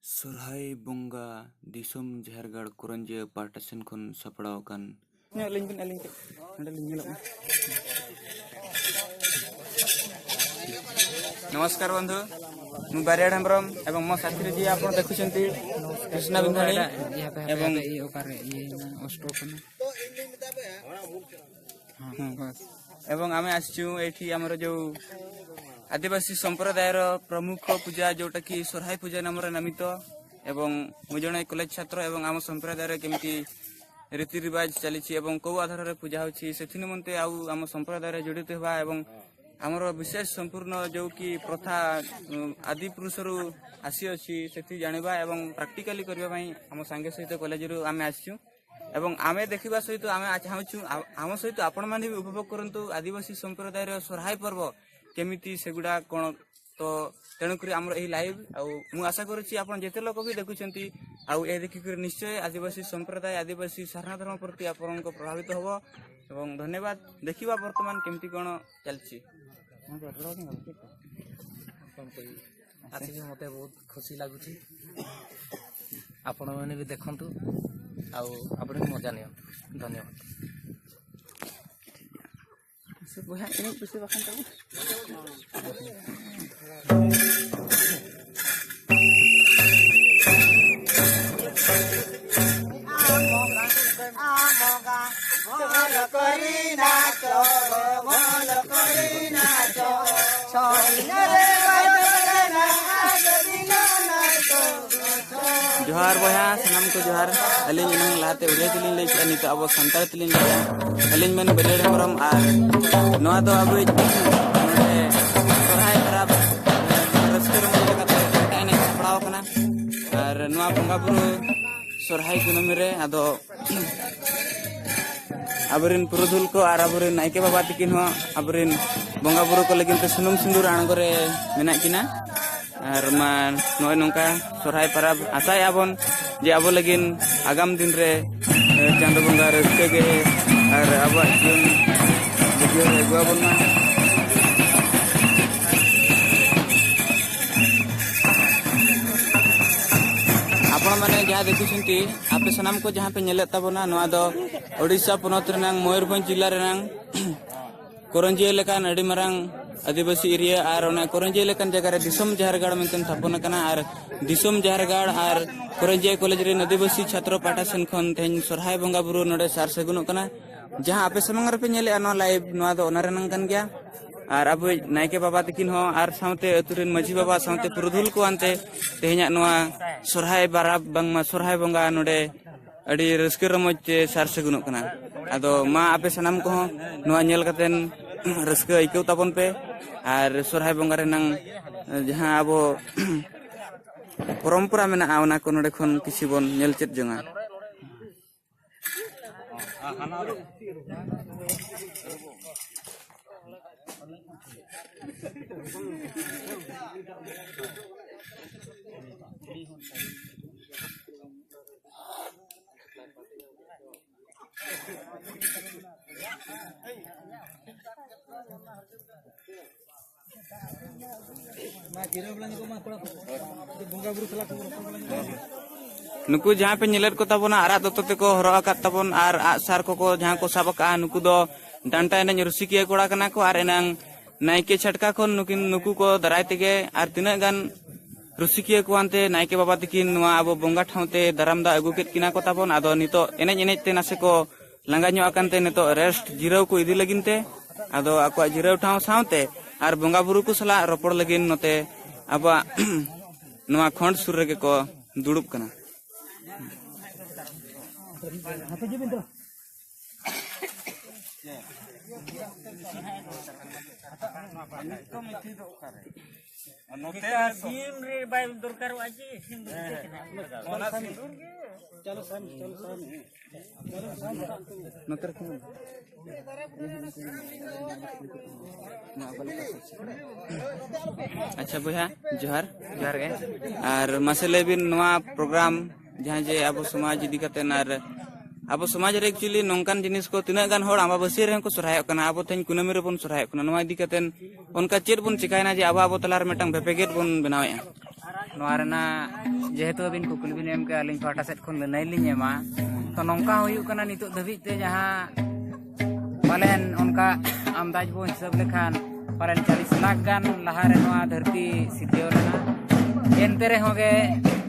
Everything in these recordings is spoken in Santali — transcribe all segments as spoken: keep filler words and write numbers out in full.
ᱥᱚᱨᱦᱟᱭ ᱵᱚᱸᱜᱟ ᱫᱤᱥᱚᱢ ᱡᱷᱟᱨᱜᱟᱲ ᱠᱚᱨᱚᱧᱡᱤᱭᱟᱹ ᱯᱟᱦᱴᱟ ᱥᱮᱱ ᱠᱷᱚᱱ ᱥᱟᱯᱲᱟᱣ ᱟᱠᱟᱱ᱾ ᱧᱮᱞ ᱟᱹᱞᱤᱧ ᱵᱤᱱ, ᱟᱹᱞᱤᱧ ᱠᱟᱹᱡ ᱱᱚᱸᱰᱮ ᱞᱤᱧ ᱧᱮᱞᱚᱜ ᱢᱟ᱾ ନମସ୍କାର ବନ୍ଧୁ, ମୁଁ ବାରିଆଡ଼ ହେମ୍ବ୍ରମ ଏବଂ ମୋ ସାଥିରେ ଯିଏ ଆପଣ ଦେଖୁଛନ୍ତି କୃଷ୍ଣା ବିନ୍ଧାଣୀ ଏବଂ ଇଏ ଅଷ୍ଟମ କନା। ହଁ, ହଁ, ବାସ୍। ଏବଂ ଆମେ ଆସିଛୁ ଏଇଠି ଆମର ଯୋଉ ଆଦିବାସୀ ସମ୍ପ୍ରଦାୟର ପ୍ରମୁଖ ପୂଜା, ଯୋଉଟାକି ସୋରହାଇ ପୂଜା ନାମରେ ନାମିତ। ଏବଂ ମୁଁ ଜଣେ କଲେଜ ଛାତ୍ର ଏବଂ ଆମ ସମ୍ପ୍ରଦାୟରେ କେମିତି ରୀତିରିବାଜ ଚାଲିଛି ଏବଂ କୋଉ ଆଧାରରେ ପୂଜା ହଉଛି, ସେଥି ନିମନ୍ତେ ଆଉ ଆମ ସମ୍ପ୍ରଦାୟରେ ଜଡ଼ିତ ହେବା ଏବଂ ଆମର ବିଶେଷ ସମ୍ପୂର୍ଣ୍ଣ ଯୋଉ କି ପ୍ରଥା, ଉଁ, ଆଦି ପୁରୁଷରୁ ଆସିଅଛି, ସେଥି ଜାଣିବା ଏବଂ ପ୍ରାକ୍ଟିକାଲି କରିବା ପାଇଁ ଆମ ସାଙ୍ଗେ ସହିତ କଲେଜରୁ ଆମେ ଆସିଛୁ। ଏବଂ ଆମେ ଦେଖିବା ସହିତ ଆମେ ଆ-, ଚାହୁଁଛୁ ଆ-, ଆମ ସହିତ ଆପଣମାନେ ବି ଉପଭୋଗ କରନ୍ତୁ ଆଦିବାସୀ ସମ୍ପ୍ରଦାୟର ସୋରହାଇ ପର୍ବ କେମିତି, ସେଗୁଡ଼ା କ'ଣ। ତ ତେଣୁକରି ଆମର ଏହି ଲାଇଭ୍, ଆଉ ମୁଁ ଆଶା କରୁଛି ଆପଣ ଯେତେ ଲୋକ ବି ଦେଖୁଛନ୍ତି, ଆଉ ଏ ଦେଖିକରି ନିଶ୍ଚୟ ଆଦିବାସୀ ସମ୍ପ୍ରଦାୟ, ଆଦିବାସୀ ସାରନା ଧର୍ମ ପ୍ରତି ଆପଣଙ୍କ ପ୍ରଭାବିତ ହବ। ଏବଂ ଧନ୍ୟବାଦ। ଦେଖିବା ବର୍ତ୍ତମାନ କେମିତି କ'ଣ ଚାଲିଛି। କ'ଣ କହିବି? ଆସିକି ମୋତେ ବହୁତ ଖୁସି ଲାଗୁଛି। ଆପଣମାନେ ବି ଦେଖନ୍ତୁ, ଆଉ ଆପଣ ବି ମଜା ନିଅନ୍ତୁ। ଧନ୍ୟବାଦ। ᱡᱚᱦᱟᱨ ᱵᱚᱭᱦᱟ, ᱥᱟᱱᱟᱢ ᱠᱚ ᱡᱚᱦᱟᱨ᱾ ᱟᱹᱞᱤᱧ ᱮᱱᱟᱝ ᱞᱟᱦᱟᱛᱮ ᱩᱲᱤᱭᱟ ᱛᱮᱞᱤᱧ ᱞᱟᱹᱭ ᱠᱮᱫᱼᱟ, ᱱᱤᱛᱚᱜ ᱟᱵᱚ ᱥᱟᱱᱛᱟᱲ ᱛᱮᱞᱤᱧ ᱞᱟᱹᱭᱟ᱾ ᱟᱹᱞᱤᱧ ᱢᱮᱱ ᱵᱟᱹᱞᱤᱭᱟᱹᱲ ᱦᱮᱢᱵᱨᱚᱢ, ᱟᱨ ᱱᱚᱣᱟ ᱫᱚ ᱟᱵᱚᱭᱤᱡ ᱱᱚᱰᱮ ᱥᱚᱨᱦᱟᱭ ᱯᱚᱨᱚᱵᱽ ᱨᱟᱹᱥᱠᱟᱹ ᱨᱚᱢᱚᱡᱽ ᱞᱮᱠᱟᱛᱮ ᱮᱱᱮᱡ ᱥᱟᱯᱲᱟᱣ ᱟᱠᱟᱱᱟ᱾ ᱟᱨ ᱱᱚᱣᱟ ᱵᱚᱸᱜᱟ ᱵᱩᱨᱩ ᱥᱚᱨᱦᱟᱭ ᱠᱩᱱᱟᱹᱢᱤ ᱨᱮ ᱟᱫᱚ ᱟᱵᱚᱨᱮᱱ ᱯᱩᱨᱩᱫᱷᱩᱞ ᱠᱚ ᱟᱨ ᱟᱵᱚᱨᱮᱱ ᱱᱟᱭᱠᱮ ᱵᱟᱵᱟ ᱛᱤᱠᱤᱱ ᱦᱚᱸ ᱟᱵᱚᱨᱮᱱ ᱵᱚᱸᱜᱟ ᱵᱩᱨᱩ ᱠᱚ ᱞᱟᱹᱜᱤᱫ ᱛᱮ ᱥᱩᱱᱩᱢ ᱥᱤᱸᱫᱩᱨ ᱟᱬᱜᱚ ᱨᱮ ᱢᱮᱱᱟᱜ ᱠᱤᱱᱟ᱾ ᱟᱨ ᱢᱟ ᱱᱚᱜᱼᱚᱭ ᱱᱚᱝᱠᱟ ᱥᱚᱨᱦᱟᱭ ᱯᱚᱨᱚᱵᱽ ᱟᱥᱟᱭᱮᱫᱼᱟ ᱵᱚᱱ ᱡᱮ ᱟᱵᱚ ᱞᱟᱹᱜᱤᱫ ᱟᱜᱟᱢ ᱫᱤᱱ ᱨᱮ, ᱮ, ᱪᱟᱸᱫᱚ ᱵᱚᱸᱜᱟ ᱨᱟᱹᱥᱠᱟᱹ ᱜᱮ ᱟᱨ ᱟᱵᱚᱣᱟᱜ ᱡᱤᱭᱚᱱ ᱵᱤᱡᱽᱭᱟᱹᱣ ᱨᱮ ᱟᱹᱜᱩ ᱟᱵᱚᱱ ᱢᱟ᱾ ᱢᱟᱱᱮ ᱡᱟᱦᱟᱸ ᱫᱤᱠᱩ ᱪᱷᱤᱱᱛᱤ, ᱟᱯᱮ ᱥᱟᱱᱟᱢ ᱠᱚ ᱡᱟᱦᱟᱸ ᱯᱮ ᱧᱮᱞᱮᱫ ᱛᱟᱵᱚᱱᱟ, ᱱᱚᱣᱟ ᱫᱚ ᱳᱰᱤᱥᱟ ᱯᱚᱱᱚᱛ ᱨᱮᱱᱟᱝ ᱢᱚᱭᱩᱨᱵᱷᱚᱸᱡᱽ ᱡᱤᱞᱟ ᱨᱮᱱᱟᱝ ᱠᱚᱨᱚᱧᱡᱤᱭᱟᱹ ᱞᱮᱠᱟᱱ ᱟᱹᱰᱤ ᱢᱟᱨᱟᱝ ᱟᱹᱫᱤᱵᱟᱹᱥᱤ ᱮᱨᱤᱭᱟ ᱟᱨ ᱚᱱᱟ ᱠᱚᱨᱚᱧᱡᱤᱭᱟᱹ ᱞᱮᱠᱟᱱ ᱡᱟᱭᱜᱟ ᱨᱮ ᱫᱤᱥᱚᱢ ᱡᱟᱦᱮᱨ ᱜᱟᱲ ᱢᱮᱱᱛᱮ ᱛᱷᱟᱯᱚᱱ ᱟᱠᱟᱱᱟ᱾ ᱟᱨ ᱫᱤᱥᱚᱢ ᱡᱟᱦᱮᱨ ᱜᱟᱲ ᱟᱨ ᱠᱚᱨᱚᱧᱡᱤᱭᱟᱹ ᱠᱚᱞᱮᱡᱽ ᱨᱮᱱ ᱟᱹᱫᱤᱵᱟᱹᱥᱤ ᱪᱷᱟᱛᱨᱚ ᱯᱟᱦᱴᱟ ᱥᱮᱱ ᱠᱷᱚᱱ ᱛᱮᱦᱮᱧ ᱥᱚᱨᱦᱟᱭ ᱵᱚᱸᱜᱟ ᱵᱩᱨᱩ ᱱᱚᱰᱮ ᱥᱟᱨ ᱥᱟᱹᱜᱩᱱᱚᱜ ᱠᱟᱱᱟ᱾ ᱡᱟᱦᱟᱸ ᱟᱯᱮ ᱥᱟᱢᱟᱝ ᱨᱮᱯᱮ ᱧᱮᱞᱮᱜᱼᱟ ᱱᱚᱣᱟ ᱞᱟᱭᱤᱵᱷ, ᱱᱚᱣᱟ ᱫᱚ ᱚᱱᱟ ᱨᱮᱱᱟᱝ ᱠᱟᱱ ᱜᱮᱭᱟ᱾ ᱟᱨ ᱟᱵᱚᱭᱤᱡ ᱱᱟᱭᱠᱮ ᱵᱟᱵᱟ ᱛᱟᱹᱠᱤᱱ ᱦᱚᱸ ᱟᱨ ᱥᱟᱶᱛᱮ ᱟᱹᱛᱩ ᱨᱮᱱ ᱢᱟᱹᱡᱷᱤ ᱵᱟᱵᱟ ᱥᱟᱶᱛᱮ ᱯᱩᱨᱩᱫᱷᱩᱞ ᱠᱚ ᱟᱱᱛᱮ ᱛᱮᱦᱮᱧᱟᱜ ᱱᱚᱣᱟ ᱥᱚᱨᱦᱟᱭ ᱵᱟᱨᱟᱵ, ᱵᱟᱝᱢᱟ ᱥᱚᱨᱦᱟᱭ ᱵᱚᱸᱜᱟ ᱱᱚᱰᱮ ᱟᱹᱰᱤ ᱨᱟᱹᱥᱠᱟᱹ ᱨᱚᱢᱚᱡᱽ ᱛᱮ ᱥᱟᱨ ᱥᱟᱹᱜᱩᱱᱚᱜ ᱠᱟᱱᱟ᱾ ᱟᱫᱚ ᱢᱟ ᱟᱯᱮ ᱥᱟᱱᱟᱢ ᱠᱚᱦᱚᱸ ᱱᱚᱣᱟ ᱧᱮᱞ ᱠᱟᱛᱮᱱ ᱨᱟᱹᱥᱠᱟᱹ ᱟᱹᱭᱠᱟᱹᱣ ᱛᱟᱵᱚᱱ ᱯᱮ᱾ ᱟᱨ ᱥᱚᱨᱦᱟᱭ ᱵᱚᱸᱜᱟ ᱨᱮᱱᱟᱝ ᱡᱟᱦᱟᱸ ᱟᱵᱚ ᱯᱚᱨᱚᱢᱯᱚᱨᱟ ᱢᱮᱱᱟᱜᱼᱟ, ᱚᱱᱟ ᱠᱚ ᱱᱚᱰᱮ ᱠᱷᱚᱱ ᱠᱤᱪᱷᱤ ᱵᱚᱱ ᱧᱮᱞ ᱪᱮᱫ ᱡᱚᱝᱟ᱾ ᱱᱩᱠᱩ ᱡᱟᱦᱟᱸ ᱯᱮ ᱧᱮᱞᱮᱫ ᱠᱚ ᱛᱟᱵᱚᱱᱟ, ᱟᱨᱟᱜ ᱫᱚᱛᱚ ᱛᱮᱠᱚ ᱦᱚᱨᱚᱜ ᱟᱠᱟᱫ ᱛᱟᱵᱚᱱ ᱟᱨ ᱟᱜᱼᱥᱟᱨ ᱠᱚᱠᱚ ᱡᱟᱦᱟᱸ ᱠᱚ ᱥᱟᱵ ᱟᱠᱟᱫᱼᱟ, ᱱᱩᱠᱩ ᱫᱚ ᱰᱟᱱᱴᱟ ᱮᱱᱮᱡ ᱨᱩᱥᱤᱠᱤᱭᱟᱹ ᱠᱚᱲᱟ ᱠᱟᱱᱟ ᱠᱚ᱾ ᱟᱨ ᱮᱱᱟᱝ ᱱᱟᱭᱠᱮ ᱪᱷᱟᱴᱠᱟ ᱠᱷᱚᱱ ᱱᱩᱠᱤᱱ, ᱱᱩᱠᱩ ᱠᱚ ᱫᱟᱨᱟᱭ ᱛᱮᱜᱮ ᱟᱨ ᱛᱤᱱᱟᱹᱜ ᱜᱟᱱ ᱨᱩᱥᱤᱠᱤᱭᱟᱹ ᱠᱚ ᱟᱱᱛᱮ ᱱᱟᱭᱠᱮ ᱵᱟᱵᱟ ᱛᱟᱹᱠᱤᱱ ᱱᱚᱣᱟ ᱟᱵᱚ ᱵᱚᱸᱜᱟ ᱴᱷᱟᱶ ᱛᱮ ᱫᱟᱨᱟᱢ ᱫᱟᱜ ᱟᱹᱜᱩ ᱠᱮᱫ ᱠᱤᱱᱟ ᱠᱚ ᱛᱟᱵᱚᱱ᱾ ᱟᱫᱚ ᱱᱤᱛᱚᱜ ᱮᱱᱮᱡ ᱮᱱᱮᱡ ᱛᱮ ᱱᱟᱥᱮ ᱠᱚ ᱞᱟᱸᱜᱟ ᱧᱚᱜ ᱟᱠᱟᱱ ᱛᱮ ᱱᱤᱛᱚᱜ ᱨᱮᱥᱴ ᱡᱤᱨᱟᱹᱣ ᱠᱚ ᱤᱫᱤ ᱞᱟᱹᱜᱤᱫ ᱛᱮ ᱟᱫᱚ ᱟᱠᱚᱣᱟᱜ ᱡᱤᱨᱟᱹᱣ ᱴᱷᱟᱶ ᱥᱟᱶᱛᱮ ᱟᱨ ᱵᱚᱸᱜᱟ ᱵᱩᱨᱩ ᱠᱚ ᱥᱟᱞᱟᱜ ᱨᱚᱯᱚᱲ ᱞᱟᱹᱜᱤᱫ ᱱᱚᱛᱮ ᱟᱵᱚᱣᱟᱜ ᱱᱚᱣᱟ ᱠᱷᱚᱸᱰ ᱥᱩᱨ ᱨᱮᱜᱮ ᱠᱚ ᱫᱩᱲᱩᱵ ᱠᱟᱱᱟ᱾ ᱱᱚᱛᱮ ᱥᱤᱢ ᱨᱮ ᱵᱟᱭ ᱫᱚᱨᱠᱟᱨᱚᱜᱼᱟ ᱡᱮ ᱥᱤᱢ ᱫᱚ ᱪᱮᱫ ᱠᱟᱱᱟ? ᱚᱱᱟ ᱥᱤᱸᱫᱩᱨ ᱜᱮ᱾ ᱱᱚᱛᱮ ᱨᱮ ᱛᱤᱸᱜᱩ ᱢᱮ᱾ ᱟᱪᱪᱷᱟ ᱵᱚᱭᱦᱟ, ᱡᱚᱦᱟᱨ᱾ ᱡᱚᱦᱟᱨ ᱜᱮ᱾ ᱟᱨ ᱢᱟᱥᱮ ᱞᱟᱹᱭ ᱵᱤᱱ, ᱱᱚᱣᱟ ᱯᱨᱳᱜᱨᱟᱢ ᱡᱟᱦᱟᱸ ᱡᱮ ᱟᱵᱚ ᱥᱚᱢᱟᱡᱽ ᱤᱫᱤ ᱠᱟᱛᱮ, ᱟᱨ ᱟᱵᱚ ᱥᱚᱢᱟᱡᱽ ᱨᱮ actually ᱱᱚᱝᱠᱟᱱ ᱡᱤᱱᱤᱥ ᱠᱚ ᱛᱤᱱᱟᱹᱜ ᱜᱟᱱ ᱦᱚᱲ ᱟᱢᱵᱟᱵᱟᱹᱥᱭᱟᱹ ᱨᱮᱦᱚᱸ ᱠᱚ ᱥᱚᱨᱦᱟᱭᱚᱜ ᱠᱟᱱᱟ, ᱟᱵᱚ ᱛᱮᱦᱮᱧ ᱠᱩᱱᱟᱹᱢᱤ ᱨᱮᱵᱚᱱ ᱥᱚᱨᱦᱟᱭᱚᱜ ᱠᱟᱱᱟ, ᱱᱚᱣᱟ ᱤᱫᱤ ᱠᱟᱛᱮ ᱚᱱᱠᱟ ᱪᱮᱫ ᱵᱚᱱ ᱪᱮᱠᱟᱭᱱᱟ ᱡᱮ ᱟᱵᱚ, ᱟᱵᱚ ᱛᱟᱞᱟ ᱨᱮ ᱢᱤᱫᱴᱟᱝ ᱵᱷᱮᱯᱮᱜᱮᱫ ᱵᱚᱱ ᱵᱮᱱᱟᱣᱮᱫᱼᱟ? ᱱᱚᱣᱟ ᱨᱮᱱᱟᱜ ᱡᱮᱦᱮᱛᱩ ᱟᱹᱵᱤᱱ ᱠᱩᱠᱞᱤ ᱵᱤᱱ ᱮᱢ ᱠᱮᱜᱼᱟ, ᱟᱹᱞᱤᱧ ᱯᱟᱦᱴᱟ ᱥᱮᱫ ᱠᱷᱚᱱ ᱞᱟᱹᱱᱟᱹᱭ ᱞᱤᱧ ᱮᱢᱟ᱾ ᱛᱚ, ᱱᱚᱝᱠᱟ ᱦᱩᱭᱩᱜ ᱠᱟᱱᱟ, ᱱᱤᱛᱚᱜ ᱫᱷᱟᱹᱵᱤᱡ ᱛᱮ ᱡᱟᱦᱟᱸ ᱯᱟᱞᱮᱱ ᱚᱱᱠᱟ ᱟᱱᱫᱟᱡ ᱵᱚᱱ ᱦᱤᱥᱟᱹᱵ ᱞᱮᱠᱷᱟᱱ, ᱯᱟᱞᱮᱱ ᱪᱟᱞᱤᱥ ᱞᱟᱠᱷ ᱜᱟᱱ ᱞᱟᱦᱟᱨᱮ ᱱᱚᱣᱟ ᱫᱷᱟᱹᱨᱛᱤ ᱥᱤᱨᱡᱟᱹᱣ ᱞᱮᱱᱟ᱾ ᱮᱱᱛᱮ ᱨᱮᱦᱚᱸ ᱜᱮ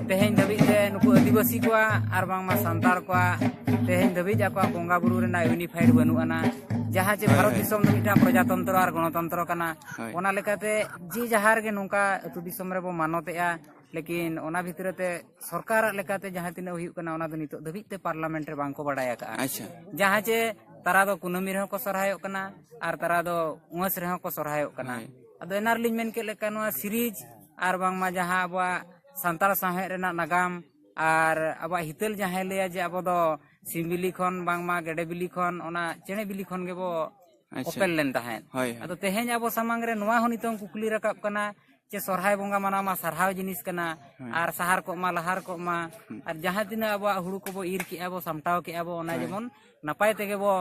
ᱛᱮᱦᱮᱧ ᱫᱷᱟᱹᱵᱤᱡ ᱛᱮ ᱱᱩᱠᱩ ᱟᱹᱫᱤᱵᱟᱹᱥᱤ ᱠᱚᱣᱟᱜ ᱟᱨ ᱵᱟᱝᱢᱟ ᱥᱟᱱᱛᱟᱲ ᱠᱚᱣᱟᱜ ᱛᱮᱦᱮᱧ ᱫᱷᱟᱹᱵᱤᱡ ᱟᱠᱚᱣᱟᱜ ᱵᱚᱸᱜᱟ ᱵᱩᱨᱩ ᱨᱮᱱᱟᱜ unified ᱵᱟᱹᱱᱩᱜ ᱟᱱᱟ᱾ ᱡᱟᱦᱟᱸ ᱪᱮ ᱦᱳᱭ, ᱵᱷᱟᱨᱚᱛ ᱦᱳᱭ᱾ ᱫᱤᱥᱚᱢ ᱫᱚ ᱢᱤᱫᱴᱟᱝ ᱯᱨᱚᱡᱟᱛᱚᱱᱛᱨᱚ ᱟᱨ ᱜᱚᱱᱚᱛᱚᱱᱛᱨᱚ ᱠᱟᱱᱟ᱾ ᱦᱳᱭ᱾ ᱚᱱᱟ ᱞᱮᱠᱟᱛᱮ ᱡᱮ ᱡᱟᱦᱟᱸ ᱨᱮᱜᱮ ᱱᱚᱝᱠᱟ ᱟᱹᱛᱩ ᱫᱤᱥᱚᱢ ᱨᱮᱵᱚ ᱢᱟᱱᱚᱛᱮᱜᱼᱟ, ᱞᱮᱠᱤᱱ ᱚᱱᱟ ᱵᱷᱤᱛᱨᱤ ᱛᱮ ᱥᱚᱨᱠᱟᱨᱟᱜ ᱞᱮᱠᱟᱛᱮ ᱡᱟᱦᱟᱸ ᱛᱤᱱᱟᱹᱜ ᱦᱩᱭᱩᱜ ᱠᱟᱱᱟ, ᱚᱱᱟ ᱫᱚ ᱱᱤᱛᱚᱜ ᱫᱷᱟᱹᱵᱤᱡ ᱛᱮ ᱯᱟᱨᱞᱟᱢᱮᱱᱴ ᱨᱮ ᱵᱟᱝ ᱠᱚ ᱵᱟᱰᱟᱭ ᱟᱠᱟᱫᱼᱟ᱾ ᱟᱪᱪᱷᱟ᱾ ᱡᱟᱦᱟᱸ ᱪᱮ ᱛᱟᱨᱟ ᱫᱚ ᱠᱩᱱᱟᱹᱢᱤ ᱨᱮᱦᱚᱸ ᱠᱚ ᱥᱚᱨᱦᱟᱭᱚᱜ ᱠᱟᱱᱟ ᱟᱨ ᱛᱟᱨᱟ ᱫᱚ ᱩᱣᱟᱹᱥ ᱨᱮᱦᱚᱸ ᱠᱚ ᱥᱚᱨᱦᱟᱭᱚᱜ ᱠᱟᱱᱟ᱾ ᱦᱳᱭ᱾ ᱟᱫᱚ ᱮᱱᱟᱨ ᱞᱤᱧ ᱢᱮᱱ ᱠᱮᱫ ᱞᱮᱠᱟ, ᱱᱚᱣᱟ ᱥᱤᱨᱤᱡᱽ ᱟᱨ ᱵᱟᱝᱢᱟ ᱡᱟᱦᱟᱸ ᱟᱵᱚᱣᱟᱜ ᱥᱟᱱᱛᱟᱲ ᱥᱟᱶᱦᱮᱫ ᱨᱮᱱᱟᱜ ᱱᱟᱜᱟᱢ ᱟᱨ ᱟᱵᱚᱣᱟᱜ ᱦᱤᱛᱟᱹᱞ ᱡᱟᱦᱟᱸᱭ ᱞᱟᱹᱭᱟ ᱡᱮ ᱟᱵᱚ ᱫᱚ ᱥᱤᱢ ᱵᱤᱞᱤ ᱠᱷᱚᱱ ᱵᱟᱝᱢᱟ ᱜᱮᱰᱮ ᱵᱤᱞᱤ ᱠᱷᱚᱱ, ᱚᱱᱟ ᱪᱮᱬᱮ ᱵᱤᱞᱤ ᱠᱷᱚᱱ ᱜᱮᱵᱚ ᱟᱪᱪᱷᱟ᱾ ᱚᱯᱮᱞ ᱞᱮᱱ ᱛᱟᱦᱮᱸᱫ᱾ ᱦᱳᱭ, ᱦᱳᱭ᱾ ᱟᱫᱚ ᱛᱮᱦᱮᱧ ᱟᱵᱚ ᱥᱟᱢᱟᱝ ᱨᱮ ᱱᱚᱣᱟ ᱦᱚᱸ ᱱᱤᱛᱚᱝ ᱠᱩᱠᱞᱤ ᱨᱟᱠᱟᱵ ᱠᱟᱱᱟ ᱡᱮ ᱥᱚᱨᱦᱟᱭ ᱵᱚᱸᱜᱟ ᱢᱟᱱᱟᱣ ᱢᱟ ᱥᱟᱨᱦᱟᱣ ᱡᱤᱱᱤᱥ ᱠᱟᱱᱟ, ᱦᱳᱭ᱾ ᱟᱨ ᱥᱟᱦᱟᱨ ᱠᱚᱜ ᱢᱟ, ᱞᱟᱦᱟᱨ ᱠᱚᱜ ᱢᱟ, ᱦᱩᱸ᱾ ᱟᱨ ᱡᱟᱦᱟᱸ ᱛᱤᱱᱟᱹᱜ ᱟᱵᱚᱣᱟᱜ ᱦᱩᱲᱩ ᱠᱚᱵᱚ ᱤᱨ ᱠᱮᱜᱼᱟ ᱵᱚ, ᱥᱟᱢᱴᱟᱣ ᱠᱮᱜᱼᱟ ᱵᱚ, ᱚᱱᱟ ᱦᱳᱭ᱾ ᱡᱮᱢᱚᱱ ᱱᱟᱯᱟᱭ ᱛᱮᱜᱮ ᱵᱚ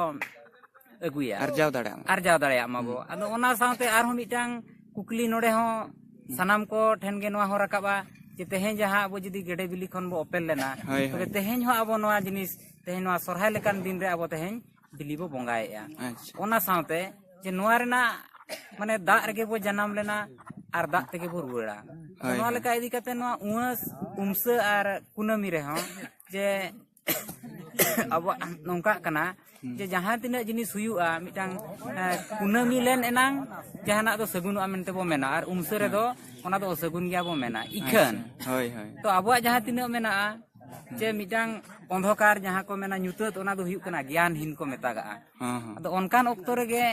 ᱟᱹᱜᱩᱭᱟ, ᱟᱨᱡᱟᱣ ᱫᱟᱲᱮᱭᱟᱜ ᱢᱟ᱾ ᱟᱨᱡᱟᱣ ᱫᱟᱲᱮᱭᱟᱜ ᱢᱟ ᱵᱚ᱾ ᱦᱩᱸ᱾ ᱟᱫᱚ ᱚᱱᱟ ᱥᱟᱶᱛᱮ ᱟᱨᱦᱚᱸ ᱢᱤᱫᱴᱟᱝ ᱠᱩᱠᱞᱤ ᱱᱚᱰᱮ ᱦᱚᱸ ᱦᱩᱸ᱾ ᱥᱟᱱᱟᱢ ᱠᱚ ᱴᱷᱮᱱ ᱜᱮ ᱱᱚᱣᱟ ᱦᱚᱸ ᱨᱟᱠᱟᱵᱼᱟ ᱡᱮ ᱛᱮᱦᱮᱧ ᱡᱟᱦᱟᱸ ᱟᱵᱚ ᱡᱩᱫᱤ ᱜᱮᱰᱮ ᱵᱤᱞᱤ ᱠᱷᱚᱱ ᱵᱚ ᱚᱯᱮᱞ ᱞᱮᱱᱟ, ᱦᱳᱭ, ᱛᱚᱵᱮ ᱦᱳᱭ᱾ ᱛᱮᱦᱮᱧ ᱦᱚᱸ ᱟᱵᱚ ᱱᱚᱣᱟ ᱡᱤᱱᱤᱥ, ᱛᱮᱦᱮᱧ ᱱᱚᱣᱟ ᱥᱚᱨᱦᱟᱭ ᱞᱮᱠᱟᱱ ᱫᱤᱱ ᱨᱮ ᱟᱵᱚ ᱛᱮᱦᱮᱧ ᱵᱤᱞᱤ ᱵᱚ ᱵᱚᱸᱜᱟᱭᱮᱫᱼᱟ᱾ ᱟᱪᱪᱷᱟ᱾ ᱚᱱᱟ ᱥᱟᱶᱛᱮ ᱡᱮ ᱱᱚᱣᱟ ᱨᱮᱱᱟᱜ ᱢᱟᱱᱮ ᱫᱟᱜ ᱨᱮᱜᱮ ᱵᱚ ᱡᱟᱱᱟᱢ ᱞᱮᱱᱟ ᱟᱨ ᱫᱟᱜ ᱛᱮᱜᱮ ᱵᱚ ᱨᱩᱣᱟᱹᱲᱟ᱾ ᱦᱳᱭ, ᱱᱚᱣᱟ ᱦᱳᱭ᱾ ᱞᱮᱠᱟ ᱤᱫᱤ ᱠᱟᱛᱮ ᱱᱚᱣᱟ ᱩᱣᱟᱹᱥ, ᱩᱢᱥᱟᱹ ᱟᱨ ᱠᱩᱱᱟᱹᱢᱤ ᱨᱮᱦᱚᱸ ᱡᱮ ᱟᱵᱚᱣᱟᱜ ᱱᱚᱝᱠᱟᱜ ᱠᱟᱱᱟ ᱦᱩᱸ᱾ ᱡᱮ ᱡᱟᱦᱟᱸ ᱛᱤᱱᱟᱹᱜ ᱡᱤᱱᱤᱥ ᱦᱩᱭᱩᱜᱼᱟ, ᱢᱤᱫᱴᱟᱝ, ᱮ, ᱠᱩᱱᱟᱹᱢᱤ ᱞᱮᱱ ᱮᱱᱟᱝ ᱡᱟᱦᱟᱱᱟᱜ ᱫᱚ ᱥᱟᱹᱜᱩᱱᱚᱜᱼᱟ ᱢᱮᱱᱛᱮ ᱵᱚ ᱢᱮᱱᱟ, ᱟᱨ ᱩᱢᱥᱟᱹ ᱨᱮᱫᱚ ᱦᱮᱸ᱾ ᱚᱱᱟ ᱫᱚ ᱚᱥᱟᱹᱜᱩᱱ ᱜᱮᱭᱟ ᱵᱚ ᱢᱮᱱᱟ᱾ ᱤᱠᱷᱟᱹᱱ ᱟᱪᱪᱷᱟ᱾ ᱦᱳᱭ, ᱦᱳᱭ᱾ ᱛᱚ ᱟᱵᱚᱣᱟᱜ ᱡᱟᱦᱟᱸ ᱛᱤᱱᱟᱹᱜ ᱢᱮᱱᱟᱜᱼᱟ, ᱡᱮ ᱢᱤᱫᱴᱟᱝ ᱚᱱᱫᱷᱚᱠᱟᱨ ᱡᱟᱦᱟᱸ ᱠᱚ ᱢᱮᱱᱟ ᱧᱩᱛᱟᱹᱛ, ᱚᱱᱟ ᱫᱚ ᱦᱩᱭᱩᱜ ᱠᱟᱱᱟ ᱜᱮᱭᱟᱱᱦᱤᱱ ᱠᱚ ᱢᱮᱛᱟᱜᱟᱜᱼᱟ᱾ ᱦᱮᱸ, ᱦᱮᱸ᱾ ᱟᱫᱚ ᱚᱱᱠᱟᱱ ᱚᱠᱛᱚ ᱨᱮᱜᱮ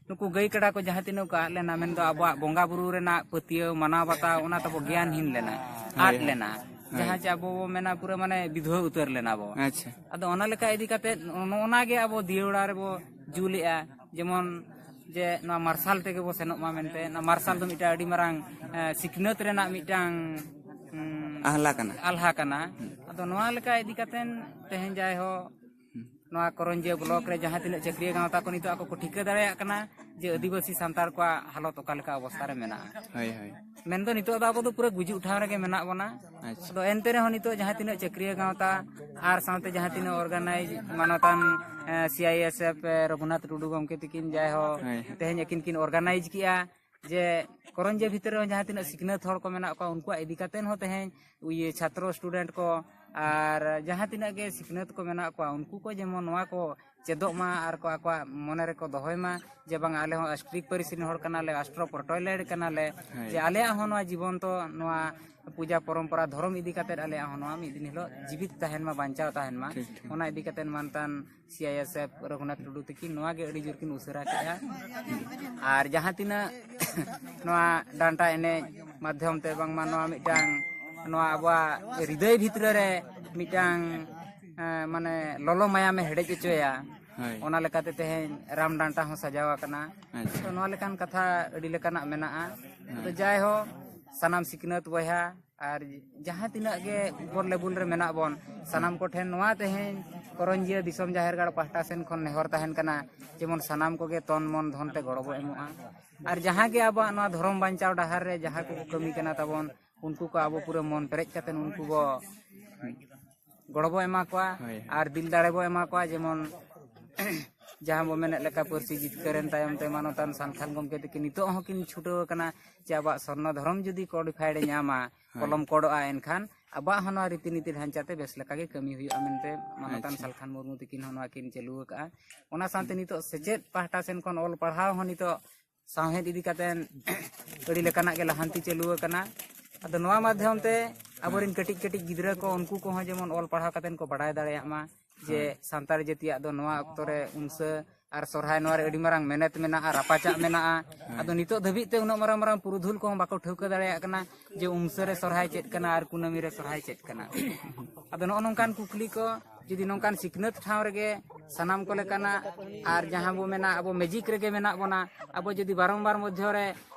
ᱱᱩᱠᱩ ᱜᱟᱹᱭ ᱠᱟᱰᱟ ᱠᱚ ᱡᱟᱦᱟᱸ ᱛᱤᱱᱟᱹᱜ ᱠᱚ ᱟᱫ ᱞᱮᱱᱟ, ᱢᱮᱱᱫᱚ ᱟᱵᱚᱣᱟᱜ ᱵᱚᱸᱜᱟ ᱵᱩᱨᱩ ᱨᱮᱱᱟᱜ ᱯᱟᱹᱛᱭᱟᱹᱣ, ᱢᱟᱱᱟᱣ ᱵᱟᱛᱟᱣ, ᱚᱱᱟ ᱛᱟᱵᱚ ᱜᱮᱭᱟᱱᱦᱤᱱ ᱞᱮᱱᱟ, ᱦᱳᱭ, ᱟᱫ ᱦᱳᱭ᱾ ᱞᱮᱱᱟ᱾ ᱦᱳᱭ᱾ ᱡᱟᱦᱟᱸ ᱪᱮ ᱟᱵᱚ ᱵᱚ ᱢᱮᱱᱟ ᱯᱩᱨᱟᱹ ᱢᱟᱱᱮ ᱵᱤᱫᱷᱣᱟᱹ ᱩᱛᱟᱹᱨ ᱞᱮᱱᱟ ᱵᱚ᱾ ᱟᱪᱪᱷᱟ᱾ ᱟᱫᱚ ᱚᱱᱟ ᱞᱮᱠᱟ ᱤᱫᱤ ᱠᱟᱛᱮ ᱱᱚᱜᱼᱚ ᱱᱟ ᱜᱮ ᱟᱵᱚ ᱫᱤᱭᱟᱹᱲᱟ ᱨᱮᱵᱚ ᱡᱩᱞᱮᱜᱼᱟ᱾ ᱡᱮᱢᱚᱱ ᱡᱮ ᱱᱚᱣᱟ ᱢᱟᱨᱥᱟᱞ ᱛᱮᱜᱮ ᱵᱚ ᱥᱮᱱᱚᱜ ᱢᱟ ᱢᱮᱱᱛᱮ, ᱱᱚᱣᱟ ᱢᱟᱨᱥᱟᱞ ᱫᱚ ᱢᱤᱫᱴᱟᱝ ᱟᱹᱰᱤ ᱢᱟᱨᱟᱝ, ᱮ, ᱥᱤᱠᱷᱱᱟᱹᱛ ᱨᱮᱱᱟᱜ ᱢᱤᱫᱴᱟᱝ, ᱩᱢ, ᱟᱦᱞᱟ ᱠᱟᱱᱟ᱾ ᱟᱞᱦᱟ ᱠᱟᱱᱟ᱾ ᱦᱩᱸ᱾ ᱟᱫᱚ ᱱᱚᱣᱟ ᱞᱮᱠᱟ ᱤᱫᱤ ᱠᱟᱛᱮ ᱛᱮᱦᱮᱧ ᱡᱟᱭᱦᱳᱠ ᱦᱩᱸ᱾ ᱱᱚᱣᱟ ᱠᱚᱨᱚᱧᱡᱤᱭᱟᱹ ᱵᱞᱚᱠ ᱨᱮ ᱡᱟᱦᱟᱸ ᱛᱤᱱᱟᱹᱜ ᱪᱟᱹᱠᱨᱤᱭᱟᱹ ᱜᱟᱶᱛᱟ ᱠᱚ ᱱᱤᱛᱚᱜ ᱟᱠᱚ ᱠᱚ ᱴᱷᱤᱠᱟᱹ ᱫᱟᱲᱮᱭᱟᱜ ᱠᱟᱱᱟ ᱡᱮ ᱟᱹᱫᱤᱵᱟᱹᱥᱤ ᱥᱟᱱᱛᱟᱲ ᱠᱚᱣᱟᱜ ᱦᱟᱞᱚᱛ ᱚᱠᱟ ᱞᱮᱠᱟ ᱚᱵᱚᱥᱛᱟ ᱨᱮ ᱢᱮᱱᱟᱜᱼᱟ᱾ ᱦᱳᱭ ᱦᱳᱭ᱾ ᱢᱮᱱᱫᱚ ᱱᱤᱛᱚᱜ ᱫᱚ ᱟᱵᱚ ᱫᱚ ᱯᱩᱨᱟᱹ ᱜᱩᱡᱩᱜ ᱴᱷᱟᱶ ᱨᱮᱜᱮ ᱢᱮᱱᱟᱜ ᱵᱚᱱᱟ᱾ ᱟᱪᱪᱷᱟ᱾ ᱟᱫᱚ ᱮᱱᱛᱮ ᱨᱮᱦᱚᱸ ᱱᱤᱛᱚᱜ ᱡᱟᱦᱟᱸ ᱛᱤᱱᱟᱹᱜ ᱪᱟᱹᱠᱨᱤᱭᱟᱹ ᱜᱟᱶᱛᱟ ᱟᱨ ᱥᱟᱶᱛᱮ ᱡᱟᱦᱟᱸ ᱛᱤᱱᱟᱹᱜ ᱚᱨᱜᱟᱱᱟᱭᱤᱡᱽ ᱢᱟᱱᱚᱛᱟᱱ ᱥᱤ ᱟᱭ ᱮᱥ ᱮᱯᱷ ᱨᱚᱜᱷᱩᱱᱟᱛᱷ ᱴᱩᱰᱩ ᱜᱚᱢᱠᱮ ᱛᱤᱠᱤᱱ ᱡᱟᱭᱦᱳᱠ ᱦᱳᱭ᱾ ᱛᱮᱦᱮᱧ ᱟᱹᱠᱤᱱ ᱠᱤᱱ ᱚᱨᱜᱟᱱᱟᱭᱤᱡᱽ ᱠᱮᱜᱼᱟ ᱡᱮ ᱠᱚᱨᱚᱧᱡᱤᱭᱟᱹ ᱵᱷᱤᱛᱨᱤ ᱨᱮᱦᱚᱸ ᱡᱟᱦᱟᱸ ᱛᱤᱱᱟᱹᱜ ᱥᱤᱠᱷᱱᱟᱹᱛ ᱦᱚᱲ ᱠᱚ ᱢᱮᱱᱟᱜ ᱠᱚᱣᱟ ᱩᱱᱠᱩᱣᱟᱜ ᱤᱫᱤ ᱠᱟᱛᱮ ᱦᱚᱸ ᱛᱮᱦᱮᱧ ᱤᱭᱟᱹ ᱪᱷᱟᱛᱨᱚ ᱥᱴᱩᱰᱮᱱᱴ ᱠᱚ ᱟᱨ ᱡᱟᱦᱟᱸ ᱛᱤᱱᱟᱹᱜ ᱜᱮ ᱥᱤᱠᱷᱱᱟᱹᱛ ᱠᱚ ᱢᱮᱱᱟᱜ ᱠᱚᱣᱟ ᱩᱱᱠᱩ ᱠᱚ ᱡᱮᱢᱚᱱ ᱱᱚᱣᱟ ᱠᱚ ᱪᱮᱫᱚᱜ ᱢᱟ ᱟᱨ ᱠᱚ ᱟᱠᱚᱣᱟᱜ ᱢᱚᱱᱮ ᱨᱮᱠᱚ ᱫᱚᱦᱚᱭ ᱢᱟ ᱡᱮ ᱵᱟᱝ ᱟᱞᱮ ᱦᱚᱸ ᱟᱥᱴᱨᱤᱠ ᱯᱟᱹᱨᱤᱥ ᱨᱮᱱ ᱦᱚᱲ ᱠᱟᱱᱟᱞᱮ, ᱟᱥᱴᱨᱚ ᱯᱨᱚᱴᱚᱭᱞᱮᱰ ᱠᱟᱱᱟᱞᱮ, ᱦᱳᱭ᱾ ᱡᱮ ᱟᱞᱮᱭᱟᱜ ᱦᱚᱸ ᱱᱚᱣᱟ ᱡᱤᱵᱚᱱ ᱛᱚ ᱱᱚᱣᱟ ᱯᱩᱡᱟ ᱯᱚᱨᱚᱢᱯᱚᱨᱟ ᱫᱷᱚᱨᱚᱢ ᱤᱫᱤ ᱠᱟᱛᱮ ᱟᱞᱮᱭᱟᱜ ᱦᱚᱸ ᱱᱚᱣᱟ ᱢᱤᱫ ᱫᱤᱱ ᱦᱤᱞᱳᱜ ᱡᱤᱵᱤᱛ ᱛᱟᱦᱮᱱ ᱢᱟ, ᱵᱟᱧᱪᱟᱣ ᱛᱟᱦᱮᱱ ᱢᱟ᱾ ᱴᱷᱤᱠ, ᱴᱷᱤᱠ᱾ ᱚᱱᱟ ᱤᱫᱤ ᱠᱟᱛᱮ ᱢᱟᱱᱛᱟᱱ ᱥᱤ ᱟᱭ ᱮᱥ ᱮᱯᱷ ᱨᱚᱜᱷᱩᱱᱟᱛᱷ ᱴᱩᱰᱩ ᱛᱤᱠᱤᱱ ᱱᱚᱣᱟ ᱜᱮ ᱟᱹᱰᱤ ᱡᱳᱨ ᱠᱤᱱ ᱩᱥᱟᱹᱨᱟ ᱠᱮᱜᱼᱟ᱾ ᱟᱨ ᱡᱟᱦᱟᱸ ᱛᱤᱱᱟᱹᱜ ᱱᱚᱣᱟ ᱰᱟᱱᱴᱟ ᱮᱱᱮᱡ ᱢᱟᱫᱽᱫᱷᱚᱢ ᱛᱮ ᱵᱟᱝᱢᱟ ᱱᱚᱣᱟ ᱢᱤᱫᱴᱟᱝ ᱱᱚᱣᱟ ᱟᱵᱚᱣᱟᱜ ᱦᱨᱤᱫᱟᱹᱭ ᱵᱷᱤᱛᱨᱤ ᱨᱮ ᱢᱤᱫᱴᱟᱝ ᱮᱸ, ᱢᱟᱱᱮ ᱞᱚᱞᱚ ᱢᱟᱭᱟᱢᱮ ᱦᱮᱰᱮᱡ ᱦᱚᱪᱚᱭᱟ᱾ ᱦᱳᱭ᱾ ᱚᱱᱟ ᱞᱮᱠᱟᱛᱮ ᱛᱮᱦᱮᱧ ᱨᱟᱢ ᱰᱟᱱᱴᱟ ᱦᱚᱸ ᱥᱟᱡᱟᱣ ᱟᱠᱟᱱᱟ᱾ ᱟᱪᱪᱷᱟ᱾ ᱛᱚ ᱱᱚᱣᱟ ᱞᱮᱠᱟᱱ ᱠᱟᱛᱷᱟ ᱟᱹᱰᱤ ᱞᱮᱠᱟᱱᱟᱜ ᱢᱮᱱᱟᱜᱼᱟ᱾ ᱛᱚ ᱡᱟᱭᱦᱳᱠ, ᱥᱟᱱᱟᱢ ᱥᱤᱠᱷᱱᱟᱹᱛ ᱵᱚᱭᱦᱟ ᱟᱨ ᱡᱟᱦᱟᱸ ᱛᱤᱱᱟᱹᱜ ᱜᱮ ᱩᱯᱚᱨ ᱞᱮᱵᱩᱞ ᱨᱮ ᱢᱮᱱᱟᱜ ᱵᱚᱱ, ᱥᱟᱱᱟᱢ ᱠᱚᱴᱷᱮᱱ ᱱᱚᱣᱟ ᱛᱮᱦᱮᱧ ᱠᱚᱨᱚᱧᱡᱤᱭᱟᱹ ᱫᱤᱥᱚᱢ ᱡᱟᱦᱮᱨ ᱜᱟᱲ ᱯᱟᱦᱴᱟ ᱥᱮᱱ ᱠᱷᱚᱱ ᱱᱮᱦᱚᱨ ᱛᱟᱦᱮᱱ ᱠᱟᱱᱟ, ᱡᱮᱢᱚᱱ ᱥᱟᱱᱟᱢ ᱠᱚᱜᱮ ᱛᱚᱱ ᱢᱚᱱ ᱫᱷᱚᱱ ᱛᱮ ᱜᱚᱲᱚ ᱵᱚ ᱮᱢᱚᱜᱼᱟ᱾ ᱟᱨ ᱡᱟᱦᱟᱸ ᱜᱮ ᱟᱵᱚᱣᱟᱜ ᱱᱚᱣᱟ ᱫᱷᱚᱨᱚᱢ ᱵᱟᱧᱪᱟᱣ ᱰᱟᱦᱟᱨ ᱨᱮ ᱡᱟᱦᱟᱸ ᱠᱚᱠᱚ ᱠᱟᱹᱢᱤ ᱠᱟᱱᱟ ᱛᱟᱵᱚᱱ, ᱩᱱᱠᱩ ᱠᱚ ᱟᱵᱚ ᱯᱩᱨᱟᱹ ᱢᱚᱱ ᱯᱮᱨᱮᱡ ᱠᱟᱛᱮ ᱩᱱᱠᱩ ᱵᱚ ᱜᱚᱲᱚ ᱵᱚ ᱮᱢᱟ ᱠᱚᱣᱟ᱾ ᱦᱳᱭ᱾ ᱟᱨ ᱫᱤᱞ ᱫᱟᱲᱮ ᱵᱚ ᱮᱢᱟ ᱠᱚᱣᱟ, ᱡᱮᱢᱚᱱ ᱡᱟᱦᱟᱸ ᱵᱚ ᱢᱮᱱᱮᱫ ᱞᱮᱠᱟ ᱯᱟᱹᱨᱥᱤ ᱡᱤᱛᱠᱟᱹᱨ ᱮᱱ ᱛᱟᱭᱚᱢ ᱛᱮ ᱢᱟᱱᱚᱛᱟᱱ ᱥᱟᱱᱛᱷᱟᱞ ᱜᱚᱢᱠᱮ ᱛᱟᱹᱠᱤᱱ ᱱᱤᱛᱚᱜ ᱦᱚᱸᱠᱤᱱ ᱪᱷᱩᱴᱟᱹᱣ ᱟᱠᱟᱱᱟ ᱡᱮ ᱟᱵᱚᱣᱟᱜ ᱥᱚᱨᱱᱚ ᱫᱷᱚᱨᱚᱢ ᱡᱩᱫᱤ ᱠᱚᱰᱤᱯᱷᱟᱭᱰ ᱮ ᱧᱟᱢᱟ, ᱦᱳᱭ᱾ ᱠᱚᱞᱚᱢ ᱠᱚᱰᱚᱜᱼᱟ, ᱮᱱᱠᱷᱟᱱ ᱟᱵᱚᱣᱟᱜ ᱦᱚᱸ ᱱᱚᱣᱟ ᱨᱤᱛᱤ ᱱᱤᱛᱤ ᱰᱷᱟᱧᱪᱟ ᱛᱮ ᱵᱮᱥ ᱞᱮᱠᱟ ᱜᱮ ᱠᱟᱹᱢᱤ ᱦᱩᱭᱩᱜᱼᱟ ᱢᱮᱱᱛᱮ ᱢᱟᱱᱚᱛᱟᱱ ᱟᱪᱪᱷᱟ᱾ ᱥᱟᱞᱠᱷᱟᱱ ᱢᱩᱨᱢᱩ ᱛᱟᱹᱠᱤᱱ ᱦᱚᱸ ᱱᱚᱣᱟ ᱠᱤᱱ ᱪᱟᱹᱞᱩ ᱟᱠᱟᱫᱼᱟ᱾ ᱚᱱᱟ ᱥᱟᱶᱛᱮ ᱱᱤᱛᱚᱜ ᱥᱮᱪᱮᱫ ᱯᱟᱦᱴᱟ ᱥᱮᱱ ᱠᱷᱚᱱ ᱚᱞ ᱯᱟᱲᱦᱟᱣ ᱦᱚᱸ ᱱᱤᱛᱚᱜ ᱥᱟᱶᱦᱮᱫ ᱤᱫᱤ ᱠᱟᱛᱮ ᱟᱹᱰᱤ ᱞᱮᱠᱟᱱᱟᱜ ᱜᱮ ᱞᱟᱦᱟᱱᱛᱤ ᱪᱟᱹᱞᱩ ᱟᱠᱟᱱᱟ᱾ ᱟᱫᱚ ᱱᱚᱣᱟ ᱢᱟᱫᱽᱫᱷᱚᱢ ᱛᱮ ᱟᱵᱚᱨᱮᱱ ᱠᱟᱹᱴᱤᱡ ᱠᱟᱹᱴᱤᱡ ᱜᱤᱫᱽᱨᱟᱹ ᱠᱚ ᱩᱱᱠᱩ ᱠᱚᱦᱚᱸ ᱡᱮᱢᱚᱱ ᱚᱞ ᱯᱟᱲᱦᱟᱣ ᱠᱟᱛᱮ ᱠᱚ ᱵᱟᱲᱟᱭ ᱫᱟᱲᱮᱭᱟᱜ ᱢᱟ ᱡᱮ ᱦᱳᱭ᱾ ᱥᱟᱱᱛᱟᱲ ᱡᱟᱹᱛᱤᱭᱟᱜ ᱫᱚ ᱱᱚᱣᱟ ᱚᱠᱛᱚ ᱨᱮ ᱩᱢᱥᱟᱹ ᱟᱨ ᱥᱚᱨᱦᱟᱭ ᱱᱚᱣᱟ ᱨᱮ ᱟᱹᱰᱤ ᱢᱟᱨᱟᱝ ᱢᱮᱱᱮᱛ ᱢᱮᱱᱟᱜᱼᱟ, ᱨᱟᱯᱟᱪᱟᱜ ᱢᱮᱱᱟᱜᱼᱟ᱾ ᱟᱫᱚ ᱱᱤᱛᱚᱜ ᱫᱷᱟᱹᱵᱤᱡ ᱛᱮ ᱩᱱᱟᱹᱜ ᱢᱟᱨᱟᱝ ᱢᱟᱨᱟᱝ ᱯᱩᱨᱩᱫᱷᱩᱞ ᱠᱚᱦᱚᱸ ᱵᱟᱠᱚ ᱴᱷᱟᱹᱣᱠᱟᱹ ᱫᱟᱲᱮᱭᱟᱜ ᱠᱟᱱᱟ ᱡᱮ ᱩᱢᱥᱟᱹ ᱨᱮ ᱥᱚᱨᱦᱟᱭ ᱪᱮᱫ ᱠᱟᱱᱟ ᱟᱨ ᱠᱩᱱᱟᱹᱢᱤ ᱨᱮ ᱥᱚᱨᱦᱟᱭ ᱪᱮᱫ ᱠᱟᱱᱟ᱾ ᱟᱫᱚ ᱱᱚᱜᱼᱚ ᱱᱚᱝᱠᱟᱱ ᱠᱩᱠᱞᱤ ᱠᱚ ᱡᱩᱫᱤ ᱱᱚᱝᱠᱟᱱ ᱥᱤᱠᱷᱱᱟᱹᱛ ᱴᱷᱟᱶ ᱨᱮᱜᱮ ᱥᱟᱱᱟᱢ ᱠᱚ ᱞᱮᱠᱟᱱᱟᱜ ᱟᱨ ᱡᱟᱦᱟᱸ ᱵᱚ ᱢᱮᱱᱟ ᱟᱵᱚ ᱢᱮᱡᱤᱠ ᱨᱮᱜᱮ ᱢᱮᱱᱟᱜ ᱵᱚᱱᱟ, ᱟᱵᱚ ᱡᱩᱫᱤ ᱵᱟᱨᱚᱢᱵᱟᱨ ᱢᱚᱫᱽᱫᱷᱚ ᱨᱮ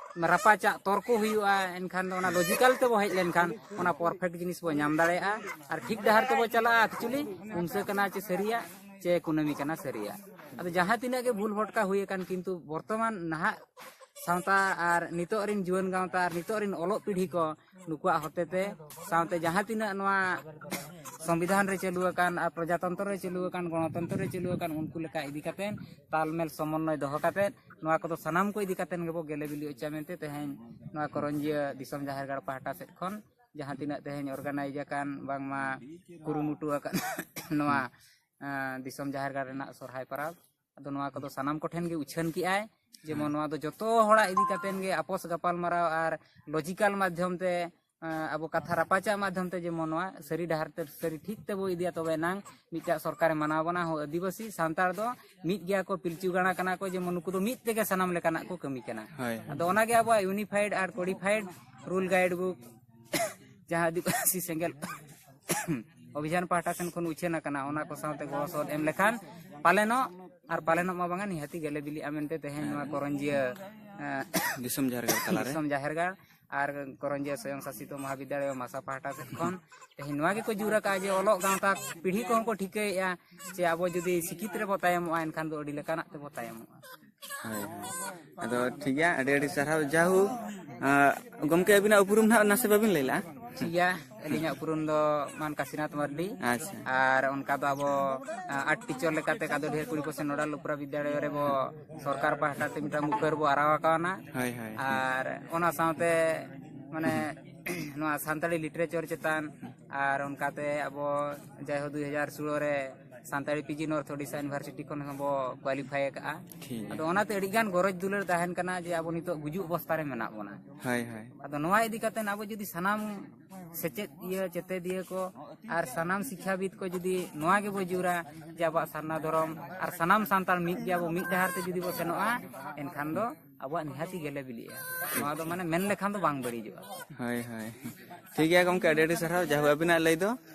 ᱨᱟᱯᱟᱪᱟᱜ ᱛᱚᱨᱠᱚ ᱦᱩᱭᱩᱜᱼᱟ, ᱮᱱᱠᱷᱟᱱ ᱫᱚ ᱚᱱᱟ ᱞᱚᱡᱤᱠᱟᱞ ᱛᱮᱵᱚ ᱦᱮᱡ ᱞᱮᱱᱠᱷᱟᱱ ᱚᱱᱟ ᱯᱟᱨᱯᱷᱮᱠᱴ ᱡᱤᱱᱤᱥ ᱵᱚ ᱧᱟᱢ ᱫᱟᱲᱮᱭᱟᱜᱼᱟ᱾ ᱟᱨ ᱴᱷᱤᱠ ᱰᱟᱦᱟᱨ ᱛᱮᱵᱚ ᱪᱟᱞᱟᱜᱼᱟ᱾ ᱮᱠᱪᱩᱭᱮᱞᱤ ᱩᱢᱥᱟᱹ ᱠᱟᱱᱟ ᱪᱮ ᱥᱟᱹᱨᱤᱭᱟᱜ, ᱪᱮ ᱠᱩᱱᱟᱹᱢᱤ ᱠᱟᱱᱟ ᱥᱟᱹᱨᱤᱭᱟᱜ᱾ ᱟᱫᱚ ᱡᱟᱦᱟᱸ ᱛᱤᱱᱟᱹᱜ ᱜᱮ ᱵᱷᱩᱞ ᱵᱷᱚᱴᱠᱟ ᱦᱩᱭ ᱟᱠᱟᱱ, ᱠᱤᱱᱛᱩ ᱵᱚᱨᱛᱚᱢᱟᱱ ᱱᱟᱦᱟᱜ ᱥᱟᱶᱛᱟ ᱟᱨ ᱱᱤᱛᱚᱜ ᱨᱤᱱ ᱡᱩᱣᱟᱹᱱ ᱜᱟᱶᱛᱟ ᱟᱨ ᱱᱤᱛᱚᱜ ᱨᱤᱱ ᱚᱞᱚᱜ ᱯᱤᱲᱦᱤ ᱠᱚ ᱱᱩᱠᱩᱣᱟᱜ ᱦᱚᱛᱮ ᱛᱮ, ᱥᱟᱶᱛᱮ ᱡᱟᱦᱟᱸ ᱛᱤᱱᱟᱹᱜ ᱱᱚᱣᱟ ᱥᱚᱝᱵᱤᱫᱷᱟᱱ ᱨᱮ ᱪᱟᱹᱞᱩ ᱟᱠᱟᱱ ᱟᱨ ᱯᱨᱚᱡᱟᱛᱚᱱᱛᱨᱚ ᱨᱮ ᱪᱟᱹᱞᱩ ᱟᱠᱟᱱ, ᱜᱚᱱᱚᱛᱚᱱᱛᱨᱚ ᱨᱮ ᱪᱟᱹᱞᱩ ᱟᱠᱟᱱ, ᱩᱱᱠᱩ ᱞᱮᱠᱟ ᱤᱫᱤ ᱠᱟᱛᱮ, ᱛᱟᱞᱢᱮᱞ ᱥᱚᱢᱚᱱᱱᱚᱭ ᱫᱚᱦᱚ ᱠᱟᱛᱮ, ᱱᱚᱣᱟ ᱠᱚᱫᱚ ᱥᱟᱱᱟᱢ ᱠᱚ ᱤᱫᱤ ᱠᱟᱛᱮ ᱜᱮᱵᱚ ᱜᱮᱞᱮ ᱵᱤᱞᱤ ᱚᱪᱚᱭᱟ ᱢᱮᱱᱛᱮ ᱛᱮᱦᱮᱧ ᱱᱚᱣᱟ ᱠᱚᱨᱚᱧᱡᱤᱭᱟᱹ ᱫᱤᱥᱚᱢ ᱡᱟᱦᱮᱨ ᱜᱟᱲ ᱯᱟᱦᱴᱟ ᱥᱮᱫ ᱠᱷᱚᱱ ᱡᱟᱦᱟᱸ ᱛᱤᱱᱟᱹᱜ ᱛᱮᱦᱮᱧ organize ᱟᱠᱟᱱ, ᱵᱟᱝᱢᱟ ᱠᱩᱨᱩᱢᱩᱴᱩ ᱟᱠᱟᱱ ᱱᱚᱣᱟ, ᱟᱸ, ᱫᱤᱥᱚᱢ ᱡᱟᱦᱮᱨ ᱜᱟᱲ ᱨᱮᱱᱟᱜ ᱥᱚᱨᱦᱟᱭ ᱯᱚᱨᱚᱵᱽ᱾ ᱟᱫᱚ ᱱᱚᱣᱟ ᱠᱚᱫᱚ ᱥᱟᱱᱟᱢ ᱠᱚᱴᱷᱮᱱ ᱜᱮ ᱩᱪᱷᱟᱹᱱ ᱠᱮᱜᱼᱟᱭ, ᱡᱮᱢᱚᱱ ᱱᱚᱣᱟ ᱫᱚ ᱡᱚᱛᱚ ᱦᱚᱲᱟᱜ ᱤᱫᱤ ᱠᱟᱛᱮᱱ ᱜᱮ ᱟᱯᱚᱥ ᱜᱟᱯᱟᱞ ᱢᱟᱨᱟᱣ ᱟᱨ logical ᱢᱟᱫᱽᱫᱷᱚᱢ ᱛᱮ, ᱟᱸ, ᱟᱵᱚ ᱠᱟᱛᱷᱟ ᱨᱟᱯᱟᱪᱟᱜ ᱢᱟᱫᱽᱫᱷᱚᱢ ᱛᱮ ᱡᱮᱢᱚᱱ ᱱᱚᱣᱟ ᱥᱟᱹᱨᱤ ᱰᱟᱦᱟᱨ ᱛᱮ, ᱥᱟᱹᱨᱤ ᱴᱷᱤᱠ ᱛᱮᱵᱚ ᱤᱫᱤᱭᱟ, ᱛᱚᱵᱮ ᱮᱱᱟᱝ ᱢᱤᱫᱴᱟᱜ ᱥᱚᱨᱠᱟᱨᱮ ᱢᱟᱱᱟᱣ ᱵᱚᱱᱟ᱾ ᱦᱚᱸ, ᱟᱹᱫᱤᱵᱟᱹᱥᱤ ᱥᱟᱱᱛᱟᱲ ᱫᱚ ᱢᱤᱫ ᱜᱮᱭᱟ ᱠᱚ, ᱯᱤᱞᱪᱩ ᱜᱟᱲᱟ ᱠᱟᱱᱟ ᱠᱚ, ᱡᱮᱢᱚᱱ ᱱᱩᱠᱩ ᱫᱚ ᱢᱤᱫ ᱛᱮᱜᱮ ᱥᱟᱱᱟᱢ ᱞᱮᱠᱟᱱᱟᱜ ᱠᱚ ᱠᱟᱹᱢᱤ ᱠᱟᱱᱟ᱾ ᱦᱳᱭ᱾ ᱟᱫᱚ ᱚᱱᱟᱜᱮ ᱟᱵᱚᱣᱟᱜ unified ᱟᱨ codified rule guide book ᱡᱟᱦᱟᱸ ᱟᱹᱫᱤᱵᱟᱹᱥᱤ ᱥᱮᱸᱜᱮᱞ ᱚᱵᱷᱤᱡᱟᱱ ᱯᱟᱦᱴᱟ ᱥᱮᱱ ᱠᱷᱚᱱ ᱩᱪᱷᱟᱹᱱ ᱟᱠᱟᱱᱟ, ᱚᱱᱟ ᱠᱚ ᱥᱟᱶᱛᱮ ᱜᱚᱲᱚ ᱥᱚᱦᱚᱫ ᱮᱢ ᱞᱮᱠᱷᱟᱱ ᱯᱟᱞᱮᱱᱚᱜ ᱟᱨ ᱯᱟᱞᱮᱱᱚᱜ ᱢᱟ ᱵᱟᱝᱟ, ᱱᱤᱦᱟᱹᱛᱤ ᱜᱮᱞᱮ ᱵᱤᱞᱤᱜᱼᱟ ᱢᱮᱱᱛᱮ ᱛᱮᱦᱮᱧ ᱱᱚᱣᱟ ᱠᱚᱨᱚᱧᱡᱤᱭᱟᱹ, ᱮᱸ, ᱫᱤᱥᱚᱢ ᱡᱟᱦᱮᱨ ᱜᱟᱲ ᱛᱟᱞᱟᱨᱮ᱾ ᱫᱤᱥᱚᱢ ᱡᱟᱦᱮᱨ ᱜᱟᱲ ᱟᱨ ᱠᱚᱨᱚᱧᱡᱤᱭᱟᱹ ᱥᱚᱭᱚᱝ ᱥᱟᱥᱤᱛᱚ ᱢᱚᱦᱟᱵᱤᱫᱽᱫᱟᱞᱚᱭ ᱢᱟᱥᱟ ᱯᱟᱦᱴᱟ ᱥᱮᱫ ᱠᱷᱚᱱ ᱛᱮᱦᱮᱧ ᱱᱚᱣᱟ ᱜᱮᱠᱚ ᱡᱳᱨ ᱟᱠᱟᱫᱼᱟ ᱡᱮ ᱚᱞᱚᱜ ᱜᱟᱶᱛᱟ ᱯᱤᱲᱦᱤ ᱠᱚᱦᱚᱸ ᱠᱚ ᱴᱷᱤᱠᱟᱹᱭᱮᱫᱼᱟ ᱡᱮ ᱟᱵᱚ ᱡᱩᱫᱤ ᱥᱤᱠᱷᱤᱛ ᱨᱮᱵᱚ ᱛᱟᱭᱚᱢᱚᱜᱼᱟ, ᱮᱱᱠᱷᱟᱱ ᱫᱚ ᱟᱹᱰᱤ ᱞᱮᱠᱟᱱᱟᱜ ᱛᱮᱵᱚ ᱛᱟᱭᱚᱢᱚᱜᱼᱟ᱾ ᱦᱳᱭ, ᱦᱳᱭ᱾ ᱟᱫᱚ ᱴᱷᱤᱠ ᱜᱮᱭᱟ, ᱟᱹᱰᱤ ᱟᱹᱰᱤ ᱥᱟᱨᱦᱟᱣ᱾ ᱡᱟᱦᱳ, ᱟᱸ, ᱜᱚᱢᱠᱮ, ᱟᱹᱵᱤᱱᱟᱜ ᱩᱯᱨᱩᱢ ᱱᱟᱦᱟᱜ ᱱᱟᱥᱮ ᱵᱟᱵᱤᱱ ᱞᱟᱹᱭ ᱞᱮᱜᱼᱟ? ᱴᱷᱤᱠ ᱜᱮᱭᱟ, ᱟᱹᱞᱤᱧᱟᱜ ᱩᱯᱨᱩᱢ ᱫᱚ ᱢᱟᱱ ᱠᱟᱥᱤᱱᱟᱛᱷ ᱢᱟᱨᱰᱤ᱾ ᱟᱪᱪᱷᱟ᱾ ᱟᱨ ᱚᱱᱠᱟ ᱫᱚ ᱟᱵᱚ, ᱟᱸ, art teacher ᱞᱮᱠᱟᱛᱮ ᱠᱟᱫᱚᱰᱤᱦᱟᱹ ᱠᱩᱲᱤ ᱠᱚᱥᱮ ᱱᱚᱰᱟᱞ ᱩᱯᱨᱟ ᱵᱤᱫᱽᱭᱟᱞᱚᱭ ᱨᱮᱵᱚ ᱥᱚᱨᱠᱟᱨ ᱯᱟᱦᱴᱟ ᱛᱮ ᱢᱤᱫᱴᱟᱝ ᱢᱩᱠᱷᱟᱹᱨ ᱵᱚ ᱟᱨᱟᱣ ᱟᱠᱟᱣᱱᱟ᱾ ᱦᱳᱭ, ᱦᱳᱭ᱾ ᱟᱨ ᱚᱱᱟ ᱥᱟᱶᱛᱮ ᱢᱟᱱᱮ ᱱᱚᱣᱟ ᱥᱟᱱᱛᱟᱲᱤ literature ᱪᱮᱛᱟᱱ ᱟᱨ ᱚᱱᱠᱟᱛᱮ ᱟᱵᱚ ᱡᱟᱭᱦᱳᱠ ᱫᱩᱭ ᱦᱟᱡᱟᱨ ᱥᱳᱞᱳ ᱨᱮ Santali PG North Odisha University ᱠᱷᱚᱱ ᱦᱚᱸᱵᱚ qualify ᱟᱠᱟᱜᱼᱟ᱾ ᱴᱷᱤᱠ ᱜᱮᱭᱟ᱾ ᱟᱫᱚ ᱚᱱᱟᱛᱮ ᱟᱹᱰᱤᱜᱟᱱ ᱜᱚᱨᱚᱡᱽ ᱫᱩᱞᱟᱹᱲ ᱛᱟᱦᱮᱱ ᱠᱟᱱᱟ ᱡᱮ ᱟᱵᱚ ᱱᱤᱛᱚᱜ ᱜᱩᱡᱩᱜ ᱚᱵᱚᱥᱛᱟ ᱨᱮ ᱢᱮᱱᱟᱜ ᱵᱚᱱᱟ᱾ ᱦᱳᱭ, ᱦᱳᱭ᱾ ᱟᱫᱚ ᱱᱚᱣᱟ ᱤᱫᱤ ᱠᱟᱛᱮ ᱟᱵᱚ ᱡᱩᱫᱤ ᱥᱟᱱᱟᱢ ᱥᱮᱪᱮᱫ ᱤᱭᱟᱹ ᱪᱮᱛᱮᱫᱤᱭᱟᱹ ᱠᱚ ᱟᱨ ᱥᱟᱱᱟᱢ ᱥᱤᱠᱠᱷᱟᱵᱤᱫ ᱠᱚ ᱡᱩᱫᱤ ᱱᱚᱣᱟ ᱜᱮᱵᱚ ᱡᱳᱨᱟ ᱡᱮ ᱟᱵᱚᱣᱟᱜ ᱥᱟᱨᱱᱟ ᱫᱷᱚᱨᱚᱢ ᱟᱨ ᱥᱟᱱᱟᱢ ᱥᱟᱱᱛᱟᱲ ᱢᱤᱫ ᱜᱮᱭᱟᱵᱚ, ᱢᱤᱫ ᱰᱟᱦᱟᱨ ᱛᱮ ᱡᱩᱫᱤ ᱵᱚ ᱥᱮᱱᱚᱜᱼᱟ, ᱮᱱᱠᱷᱟᱱ ᱫᱚ ᱟᱵᱚᱣᱟᱜ ᱱᱤᱦᱟᱹᱛᱤ ᱜᱮᱞᱮ ᱵᱤᱞᱤᱜᱼᱟ᱾ ᱱᱚᱣᱟ ᱫᱚ ᱢᱟᱱᱮ ᱢᱮᱱ ᱞᱮᱠᱷᱟᱱ ᱫᱚ ᱵᱟᱝ ᱵᱟᱹᱲᱤᱡᱚᱜᱼᱟ᱾ ᱦᱳᱭ, ᱦᱳᱭ᱾ ᱴᱷᱤᱠ ᱜᱮᱭᱟ ᱜᱚᱢᱠᱮ, ᱟᱹᱰᱤ ᱟᱹᱰᱤ ᱥᱟᱨᱦᱟᱣ᱾ ᱡᱟᱦᱳ ᱟᱹᱵᱤᱱᱟᱜ ᱞᱟᱹᱭ ᱫᱚ,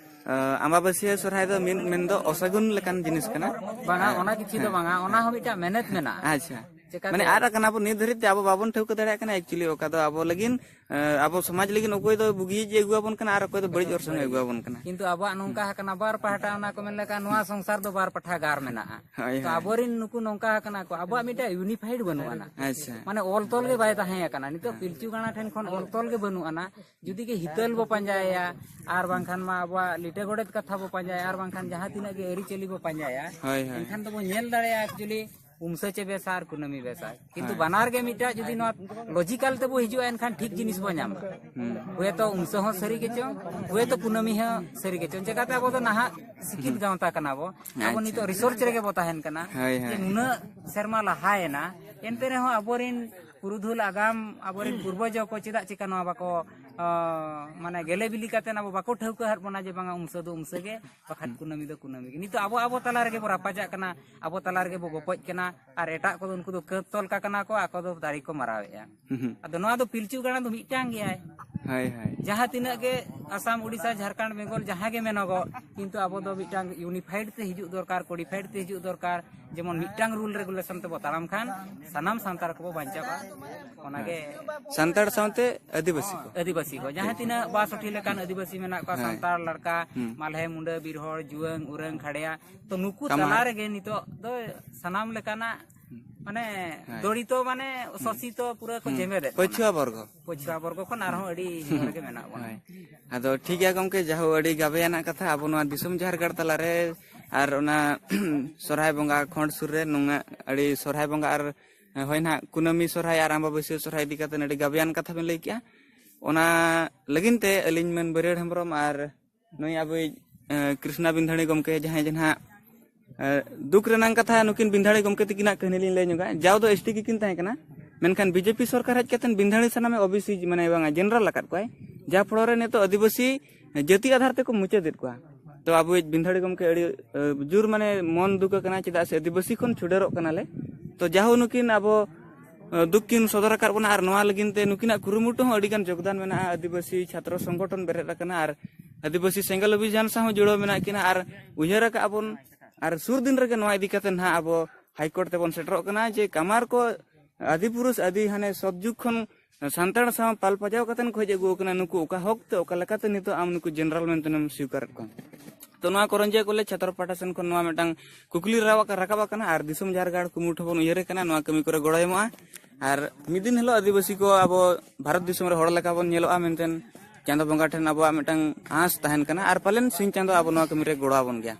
ᱟᱸ, ᱟᱢᱵᱟᱵᱟᱹᱥᱭᱟᱹ ᱥᱚᱨᱦᱟᱭ ᱫᱚ ᱢᱤᱫ ᱢᱮᱱᱫᱚ ᱚᱥᱟᱹᱜᱩᱱ ᱞᱮᱠᱟᱱ ᱡᱤᱱᱤᱥ ᱠᱟᱱᱟ᱾ ᱵᱟᱝᱟ, ᱦᱮᱸ, ᱚᱱᱟ ᱠᱤᱪᱷᱩ ᱫᱚ ᱦᱮᱸ᱾ ᱵᱟᱝᱟ, ᱚᱱᱟ ᱦᱚᱸ ᱢᱤᱫᱴᱟᱝ ᱢᱮᱱᱮᱛ ᱢᱮᱱᱟᱜᱼᱟ᱾ ᱟᱪᱪᱷᱟ᱾ ᱪᱮᱠᱟᱛᱮ? ᱢᱟᱱᱮ ᱟᱫ ᱟᱠᱟᱱᱟ ᱵᱚᱱ ᱱᱤᱛ ᱫᱷᱟᱹᱨᱤᱡ ᱛᱮ, ᱟᱵᱚ ᱵᱟᱵᱚᱱ ᱴᱷᱟᱹᱣᱠᱟᱹ ᱫᱟᱲᱮᱭᱟᱜ ᱠᱟᱱᱟ actually ᱚᱠᱟ ᱫᱚ ᱟᱵᱚ ᱞᱟᱹᱜᱤᱫ, ᱮ, ᱟᱵᱚ ᱥᱚᱢᱟᱡᱽ ᱞᱟᱹᱜᱤᱫ ᱚᱠᱚᱭ ᱫᱚ ᱵᱩᱜᱤᱭᱤᱡ ᱮ ᱟᱹᱜᱩ ᱟᱵᱚᱱ ᱠᱟᱱᱟ ᱟᱨ ᱚᱠᱚᱭ ᱫᱚ ᱵᱟᱹᱲᱤᱡ ᱚᱨᱥᱚᱝ ᱮ ᱟᱹᱜᱩ ᱟᱵᱚᱱ ᱠᱟᱱᱟ᱾ ᱠᱤᱱᱛᱩ ᱟᱵᱚᱣᱟᱜ ᱱᱚᱝᱠᱟ ᱟᱠᱟᱱᱟ, ᱵᱟᱨ ᱯᱟᱦᱴᱟ ᱚᱱᱟ ᱠᱚ ᱢᱮᱱ ᱞᱮᱠᱟ, ᱱᱚᱣᱟ ᱥᱚᱝᱥᱟᱨ ᱫᱚ ᱵᱟᱨ ᱯᱟᱦᱴᱟ ᱜᱟᱨ ᱢᱮᱱᱟᱜᱼᱟ᱾ ᱦᱳᱭ, ᱛᱚ ᱦᱳᱭ᱾ ᱟᱵᱚᱨᱮᱱ ᱱᱩᱠᱩ ᱱᱚᱝᱠᱟ ᱟᱠᱟᱱᱟ ᱠᱚ, ᱟᱵᱚᱣᱟᱜ ᱢᱤᱫᱴᱮᱱ unified ᱵᱟᱹᱱᱩᱜ ᱟᱱᱟ᱾ ᱟᱪᱪᱷᱟ᱾ ᱢᱟᱱᱮ ᱚᱞ ᱛᱚᱞ ᱜᱮ ᱵᱟᱭ ᱛᱟᱦᱮᱸ ᱟᱠᱟᱱᱟ᱾ ᱱᱤᱛᱚᱜ ᱯᱤᱞᱪᱩ ᱜᱟᱲᱟ ᱴᱷᱮᱱ ᱠᱷᱚᱱ ᱚᱞ ᱛᱚᱞ ᱜᱮ ᱵᱟᱹᱱᱩᱜ ᱟᱱᱟ᱾ ᱡᱩᱫᱤ ᱜᱮ ᱦᱤᱛᱟᱹᱞ ᱵᱚ ᱯᱟᱸᱡᱟᱭᱟ, ᱟᱨ ᱵᱟᱝᱠᱷᱟᱱ ᱢᱟ ᱟᱵᱚᱣᱟᱜ ᱞᱤᱴᱟᱹ ᱜᱚᱰᱮᱛ ᱠᱟᱛᱷᱟ ᱵᱚ ᱯᱟᱸᱡᱟᱭᱟ, ᱟᱨ ᱵᱟᱝᱠᱷᱟᱱ ᱡᱟᱦᱟᱸ ᱛᱤᱱᱟᱹᱜ ᱜᱮ ᱟᱹᱨᱤᱪᱟᱹᱞᱤ ᱵᱚ ᱯᱟᱸᱡᱟᱭᱟ, ᱦᱳᱭ, ᱦᱳᱭ᱾ ᱮᱱᱠᱷᱟᱱ ᱫᱚᱵᱚ ᱧᱮᱞ ᱫᱟᱲᱮᱭᱟᱜᱼᱟ actually ᱩᱢᱥᱟᱹ ᱪᱮ ᱵᱮᱥᱟ ᱟᱨ ᱠᱩᱱᱟᱹᱢᱤ ᱵᱮᱥᱟ᱾ ᱠᱤᱱᱛᱩ ᱦᱳᱭ᱾ ᱵᱟᱱᱟᱨ ᱜᱮ ᱢᱤᱫᱴᱟᱜ ᱡᱩᱫᱤ ᱱᱚᱣᱟ logical ᱛᱮᱵᱚ ᱦᱤᱡᱩᱜᱼᱟ, ᱮᱱᱠᱷᱟᱱ ᱴᱷᱤᱠ ᱡᱤᱱᱤᱥ ᱵᱚ ᱧᱟᱢᱟ᱾ ᱦᱩᱸ᱾ ᱦᱩᱭᱛᱚ ᱩᱢᱥᱟᱹ ᱦᱚᱸ ᱥᱟᱹᱨᱤ ᱜᱮᱪᱚᱝ, ᱦᱩᱭᱛᱚ ᱠᱩᱱᱟᱹᱢᱤ ᱦᱚᱸ ᱥᱟᱹᱨᱤ ᱜᱮᱪᱚᱝ᱾ ᱪᱮᱠᱟᱛᱮ ᱟᱵᱚ ᱫᱚ ᱱᱟᱦᱟᱜ ᱥᱤᱠᱷᱤᱛ ᱦᱩᱸ᱾ ᱜᱟᱶᱛᱟ ᱠᱟᱱᱟ ᱵᱚ, ᱟᱵᱚ ᱟᱪᱪᱷᱟ᱾ ᱱᱤᱛᱚᱜ research ᱨᱮᱜᱮ ᱵᱚ ᱛᱟᱦᱮᱱ ᱠᱟᱱᱟ᱾ ᱦᱳᱭ, ᱡᱮ ᱦᱳᱭ᱾ ᱱᱩᱱᱟᱹᱜ ᱥᱮᱨᱢᱟ ᱞᱟᱦᱟᱭᱮᱱᱟ, ᱮᱱᱛᱮ ᱨᱮᱦᱚᱸ ᱟᱵᱚᱨᱮᱱ ᱯᱩᱨᱩᱫᱷᱩᱞ ᱟᱜᱟᱢ, ᱟᱵᱚᱨᱮᱱ ᱯᱩᱨᱵᱚᱡᱚ ᱠᱚ ᱪᱮᱫᱟᱜ ᱪᱤᱠᱟ ᱱᱚᱣᱟ ᱵᱟᱠᱚ, ᱚ, ᱢᱟᱱᱮ ᱜᱮᱞᱮ ᱵᱤᱞᱤ ᱠᱟᱛᱮ ᱟᱵᱚ ᱵᱟᱠᱚ ᱴᱷᱟᱹᱣᱠᱟᱹ ᱦᱟᱫ ᱵᱚᱱᱟ ᱡᱮ ᱵᱟᱝᱟ ᱩᱢᱥᱟᱹ ᱫᱚ ᱩᱢᱥᱟᱹ ᱜᱮ, ᱵᱟᱠᱷᱟᱱ ᱠᱩᱱᱟᱹᱢᱤ ᱫᱚ ᱠᱩᱱᱟᱹᱢᱤ ᱜᱮ᱾ ᱱᱤᱛᱚᱜ ᱟᱵᱚ, ᱟᱵᱚ ᱛᱟᱞᱟ ᱨᱮᱜᱮ ᱵᱚ ᱨᱟᱯᱟᱪᱟᱜ ᱠᱟᱱᱟ, ᱟᱵᱚ ᱛᱟᱞᱟ ᱨᱮᱜᱮ ᱵᱚ ᱜᱚᱯᱚᱡ ᱠᱟᱱᱟ, ᱟᱨ ᱮᱴᱟᱜ ᱠᱚᱫᱚ ᱩᱱᱠᱩ ᱫᱚ ᱠᱟᱹᱛ ᱛᱚᱞ ᱠᱟᱠᱚ ᱠᱟᱱᱟ ᱠᱚ, ᱟᱠᱚ ᱫᱚ ᱫᱟᱨᱮ ᱠᱚ ᱢᱟᱨᱟᱣᱮᱫᱼᱟ᱾ ᱦᱩᱸ, ᱦᱩᱸ᱾ ᱟᱫᱚ ᱱᱚᱣᱟ ᱫᱚ ᱯᱤᱞᱪᱩ ᱜᱟᱲᱟ ᱫᱚ ᱢᱤᱫᱴᱟᱝ ᱜᱮᱭᱟᱭ᱾ ᱦᱳᱭ, ᱦᱳᱭ᱾ ᱡᱟᱦᱟᱸ ᱛᱤᱱᱟᱹᱜ ᱜᱮ ᱟᱥᱟᱢ, ᱩᱰᱤᱥᱟ, ᱡᱷᱟᱲᱠᱷᱚᱸᱰ, ᱵᱮᱝᱜᱚᱞ ᱡᱟᱦᱟᱸ ᱜᱮ ᱢᱮᱱᱚᱜᱚᱜ, ᱠᱤᱱᱛᱩ ᱟᱵᱚ ᱫᱚ ᱢᱤᱫᱴᱟᱝ unified ᱛᱮ ᱦᱤᱡᱩᱜ ᱫᱚᱨᱠᱟᱨ, codified ᱛᱮ ᱦᱤᱡᱩᱜ ᱫᱚᱨᱠᱟᱨ, ᱡᱮᱢᱚᱱ ᱢᱤᱫᱴᱟᱝ rule regulation ᱛᱮᱵᱚ ᱛᱟᱲᱟᱢ ᱠᱷᱟᱱ ᱥᱟᱱᱟᱢ ᱥᱟᱱᱛᱟᱲ ᱠᱚᱵᱚ ᱵᱟᱧᱪᱟᱜᱼᱟ᱾ ᱚᱱᱟᱜᱮ ᱥᱟᱱᱛᱟᱲ ᱥᱟᱶᱛᱮ ᱟᱹᱫᱤᱵᱟᱹᱥᱤ ᱠᱚ᱾ ᱟᱹᱫᱤᱵᱟᱹᱥᱤ ᱠᱚ, ᱡᱟᱦᱟᱸ ᱛᱤᱱᱟᱹᱜ ᱵᱟᱥᱚᱴᱷᱤ ᱞᱮᱠᱟᱱ ᱟᱹᱫᱤᱵᱟᱹᱥᱤ ᱢᱮᱱᱟᱜ ᱠᱚᱣᱟ, ᱦᱮᱸ᱾ ᱥᱟᱱᱛᱟᱲ, ᱞᱟᱲᱠᱟ, ᱦᱩᱸ᱾ ᱢᱟᱞᱦᱮ, ᱢᱩᱸᱰᱟᱹ, ᱵᱤᱨᱦᱚᱲ, ᱡᱩᱣᱟᱹᱝ, ᱩᱨᱟᱹᱝ, ᱠᱷᱟᱲᱭᱟ, ᱛᱚ ᱱᱩᱠᱩ ᱠᱟᱢᱟᱨ᱾ ᱛᱟᱞᱟ ᱨᱮᱜᱮ ᱱᱤᱛᱚᱜ ᱫᱚ ᱥᱟᱱᱟᱢ ᱞᱮᱠᱟᱱᱟᱜ ᱢᱟᱱᱮ ᱦᱮᱸ᱾ ᱫᱚᱲᱤᱛᱚ ᱢᱟᱱᱮ ᱦᱩᱸ᱾ ᱥᱳᱥᱤᱛᱚ ᱯᱩᱨᱟᱹ ᱠᱚ ᱦᱩᱸ᱾ ᱡᱮᱢᱮᱫᱮᱫ ᱵᱚᱱᱟ᱾ ᱯᱟᱹᱪᱷᱩᱣᱟ ᱵᱚᱨᱜᱚ᱾ ᱯᱟᱹᱪᱷᱩᱣᱟ ᱵᱚᱨᱜᱚ ᱠᱷᱚᱱ ᱟᱨᱦᱚᱸ ᱟᱹᱰᱤ ᱦᱩᱸ᱾ ᱦᱚᱲ ᱜᱮ ᱢᱮᱱᱟᱜ ᱵᱚᱱᱟ᱾ ᱦᱳᱭ᱾ ᱟᱫᱚ ᱴᱷᱤᱠ ᱜᱮᱭᱟ ᱜᱚᱢᱠᱮ, ᱡᱟᱦᱳ ᱟᱹᱰᱤ ᱜᱟᱵᱮᱭᱟᱱᱟᱜ ᱠᱟᱛᱷᱟ ᱟᱵᱚ ᱱᱚᱣᱟ ᱫᱤᱥᱚᱢ ᱡᱷᱟᱨᱜᱟᱲ ᱛᱟᱞᱟᱨᱮ ᱟᱨ ᱚᱱᱟ ᱥᱚᱨᱦᱟᱭ ᱵᱚᱸᱜᱟ ᱠᱷᱚᱸᱰ ᱥᱩᱨ ᱨᱮ ᱱᱩᱱᱟᱹᱜ ᱟᱹᱰᱤ ᱥᱚᱨᱦᱟᱭ ᱵᱚᱸᱜᱟ ᱟᱨ ᱦᱳᱭ ᱱᱟᱦᱟᱜ ᱠᱩᱱᱟᱹᱢᱤ ᱥᱚᱨᱦᱟᱭ ᱟᱨ ᱟᱢᱵᱟᱵᱟᱹᱥᱭᱟᱹ ᱥᱚᱨᱦᱟᱭ ᱤᱫᱤ ᱠᱟᱛᱮ ᱟᱹᱰᱤ ᱜᱟᱵᱮᱭᱟᱱ ᱠᱟᱛᱷᱟ ᱵᱮᱱ ᱞᱟᱹᱭ ᱠᱮᱜᱼᱟ᱾ ᱚᱱᱟ ᱞᱟᱹᱜᱤᱫ ᱛᱮ ᱟᱹᱞᱤᱧ ᱢᱟᱹᱱ ᱵᱟᱹᱨᱭᱟᱹᱲ ᱦᱮᱢᱵᱨᱚᱢ ᱟᱨ ᱱᱩᱭ ᱟᱵᱚᱭᱤᱡ, ᱮ, ᱠᱨᱤᱥᱱᱟ ᱵᱤᱱᱫᱷᱟᱹᱲᱤ ᱜᱚᱢᱠᱮ ᱡᱟᱦᱟᱸᱭ ᱡᱮ ᱱᱟᱦᱟᱜ, ᱮ, ᱫᱩᱠ ᱨᱮᱱᱟᱝ ᱠᱟᱛᱷᱟ ᱱᱩᱠᱤᱱ ᱵᱤᱱᱫᱷᱟᱹᱲᱤ ᱜᱚᱢᱠᱮ ᱛᱤᱠᱤᱱᱟᱜ ᱠᱟᱹᱦᱱᱤ ᱞᱤᱧ ᱞᱟᱹᱭ ᱧᱚᱜᱟ᱾ ᱡᱟᱣ ᱫᱚ S T ᱜᱮᱠᱤᱱ ᱛᱟᱦᱮᱸ ᱠᱟᱱᱟ, ᱢᱮᱱᱠᱷᱟᱱ B J P ᱥᱚᱨᱠᱟᱨ ᱦᱮᱡ ᱠᱟᱛᱮ ᱵᱤᱱᱫᱷᱟᱹᱲᱤ ᱥᱟᱱᱟᱢᱮ O B C ᱢᱟᱱᱮ ᱵᱟᱝᱟ general ᱟᱠᱟᱫ ᱠᱚᱣᱟᱭ, ᱡᱟᱦᱟᱸ ᱯᱷᱚᱲᱚ ᱨᱮ ᱱᱤᱛᱚᱜ ᱟᱹᱫᱤᱵᱟᱹᱥᱤ ᱡᱟᱹᱛᱤ ᱟᱫᱷᱟᱨ ᱛᱮᱠᱚ ᱢᱩᱪᱟᱹᱫᱮᱫ ᱠᱚᱣᱟ᱾ ᱛᱚ ᱟᱵᱚᱭᱤᱡ ᱵᱤᱱᱫᱷᱟᱹᱲᱤ ᱜᱚᱢᱠᱮ ᱟᱹᱰᱤ, ᱮ, ᱡᱳᱨ ᱢᱟᱱᱮ ᱢᱚᱱ ᱫᱩᱠ ᱟᱠᱟᱱᱟ, ᱪᱮᱫᱟᱜ ᱥᱮ ᱟᱹᱫᱤᱵᱟᱹᱥᱤ ᱠᱷᱚᱱ ᱪᱷᱩᱰᱟᱹᱨᱚᱜ ᱠᱟᱱᱟᱞᱮ᱾ ᱛᱚ ᱡᱟᱦᱳ ᱱᱩᱠᱤᱱ ᱟᱵᱚ, ᱮ, ᱫᱩᱠ ᱠᱤᱱ ᱥᱚᱫᱚᱨ ᱟᱠᱟᱫ ᱵᱚᱱᱟ ᱟᱨ ᱱᱚᱣᱟ ᱞᱟᱹᱜᱤᱫ ᱛᱮ ᱱᱩᱠᱤᱱᱟᱜ ᱠᱩᱨᱩᱢᱩᱴᱩ ᱦᱚᱸ ᱟᱹᱰᱤ ᱜᱟᱱ ᱡᱳᱜᱽᱫᱟᱱ ᱢᱮᱱᱟᱜᱼᱟ᱾ ᱟᱹᱫᱤᱵᱟᱹᱥᱤ ᱪᱷᱟᱛᱨᱚ ᱥᱚᱝᱜᱚᱴᱷᱚᱱ ᱵᱮᱨᱮᱫ ᱟᱠᱟᱱᱟ ᱟᱨ ᱟᱹᱫᱤᱵᱟᱹᱥᱤ ᱥᱮᱸᱜᱮᱞ ᱚᱵᱷᱤᱡᱟᱱ ᱥᱟᱶ ᱦᱚᱸ ᱡᱩᱲᱟᱹᱣ ᱢᱮᱱᱟᱜ ᱠᱤᱱᱟ ᱟᱨ ᱩᱭᱦᱟᱹᱨ ᱟᱠᱟᱫ ᱵᱚᱱ ᱟᱨ ᱥᱩᱨ ᱫᱤᱱ ᱨᱮᱜᱮ ᱱᱚᱣᱟ ᱤᱫᱤ ᱠᱟᱛᱮ ᱱᱟᱦᱟᱜ ᱟᱵᱚ ᱦᱟᱭ ᱠᱳᱨᱴ ᱛᱮᱵᱚᱱ ᱥᱮᱴᱮᱨᱚᱜ ᱠᱟᱱᱟ ᱡᱮ ᱠᱟᱢᱟᱨ ᱠᱚ ᱟᱹᱫᱤ ᱯᱩᱨᱩᱥ ᱟᱹᱫᱤ ᱦᱟᱱᱮ ᱥᱚᱛ ᱡᱩᱜᱽ ᱠᱷᱚᱱ ᱥᱟᱱᱛᱟᱲ ᱥᱟᱶ ᱯᱟᱞ ᱯᱟᱡᱟᱣ ᱠᱟᱛᱮᱱ ᱠᱚ ᱦᱮᱡ ᱟᱹᱜᱩ ᱟᱠᱟᱱᱟ, ᱱᱩᱠᱩ ᱚᱠᱟ ᱦᱚᱠ ᱛᱮ ᱚᱠᱟ ᱞᱮᱠᱟᱛᱮ ᱱᱤᱛᱚᱜ ᱟᱢ ᱱᱩᱠᱩ ᱡᱮᱱᱟᱨᱟᱞ ᱢᱮᱱᱛᱮᱢ ᱥᱤᱠᱟᱨᱮᱫ ᱠᱚᱣᱟ? ᱛᱚ ᱱᱚᱣᱟ ᱠᱚᱨᱚᱱᱡᱤᱭᱟ ᱠᱚᱞᱮᱡᱽ ᱪᱷᱟᱛᱨᱚ ᱯᱟᱦᱴᱟ ᱥᱮᱱ ᱠᱷᱚᱱ ᱱᱚᱣᱟ ᱢᱤᱫᱴᱟᱝ ᱠᱩᱠᱞᱤ ᱨᱟᱣᱟᱜ ᱨᱟᱠᱟᱵ ᱟᱠᱟᱱᱟ ᱟᱨ ᱫᱤᱥᱚᱢ ᱡᱟᱦᱮᱨ ᱜᱟᱲ ᱠᱩᱢᱩᱴ ᱦᱚᱸᱵᱚᱱ ᱩᱭᱦᱟᱹᱨᱮ ᱠᱟᱱᱟ ᱱᱚᱣᱟ ᱠᱟᱹᱢᱤ ᱠᱚᱨᱮ ᱜᱚᱲᱚ ᱮᱢᱚᱜᱼᱟ᱾ ᱟᱨ ᱢᱤᱫ ᱫᱤᱱ ᱦᱤᱞᱳᱜ ᱟᱹᱫᱤᱵᱟᱹᱥᱤ ᱠᱚ ᱟᱵᱚ ᱵᱷᱟᱨᱚᱛ ᱫᱤᱥᱚᱢ ᱨᱮ ᱦᱚᱲ ᱞᱮᱠᱟ ᱵᱚᱱ ᱧᱮᱞᱚᱜᱼᱟ ᱢᱮᱱᱛᱮ ᱪᱟᱸᱫᱚ ᱵᱚᱸᱜᱟ ᱴᱷᱮᱱ ᱟᱵᱚᱣᱟᱜ ᱢᱤᱫᱴᱟᱝ ᱟᱸᱥ ᱛᱟᱦᱮᱱ ᱠᱟᱱᱟ ᱟᱨ ᱯᱟᱞᱮᱱ ᱥᱤᱧ ᱪᱟᱸᱫᱚ ᱟᱵᱚ ᱱᱚᱣᱟ ᱠᱟᱹᱢᱤ ᱨᱮ ᱜᱚᱲᱚ ᱟᱵᱚᱱ ᱜᱮᱭᱟ᱾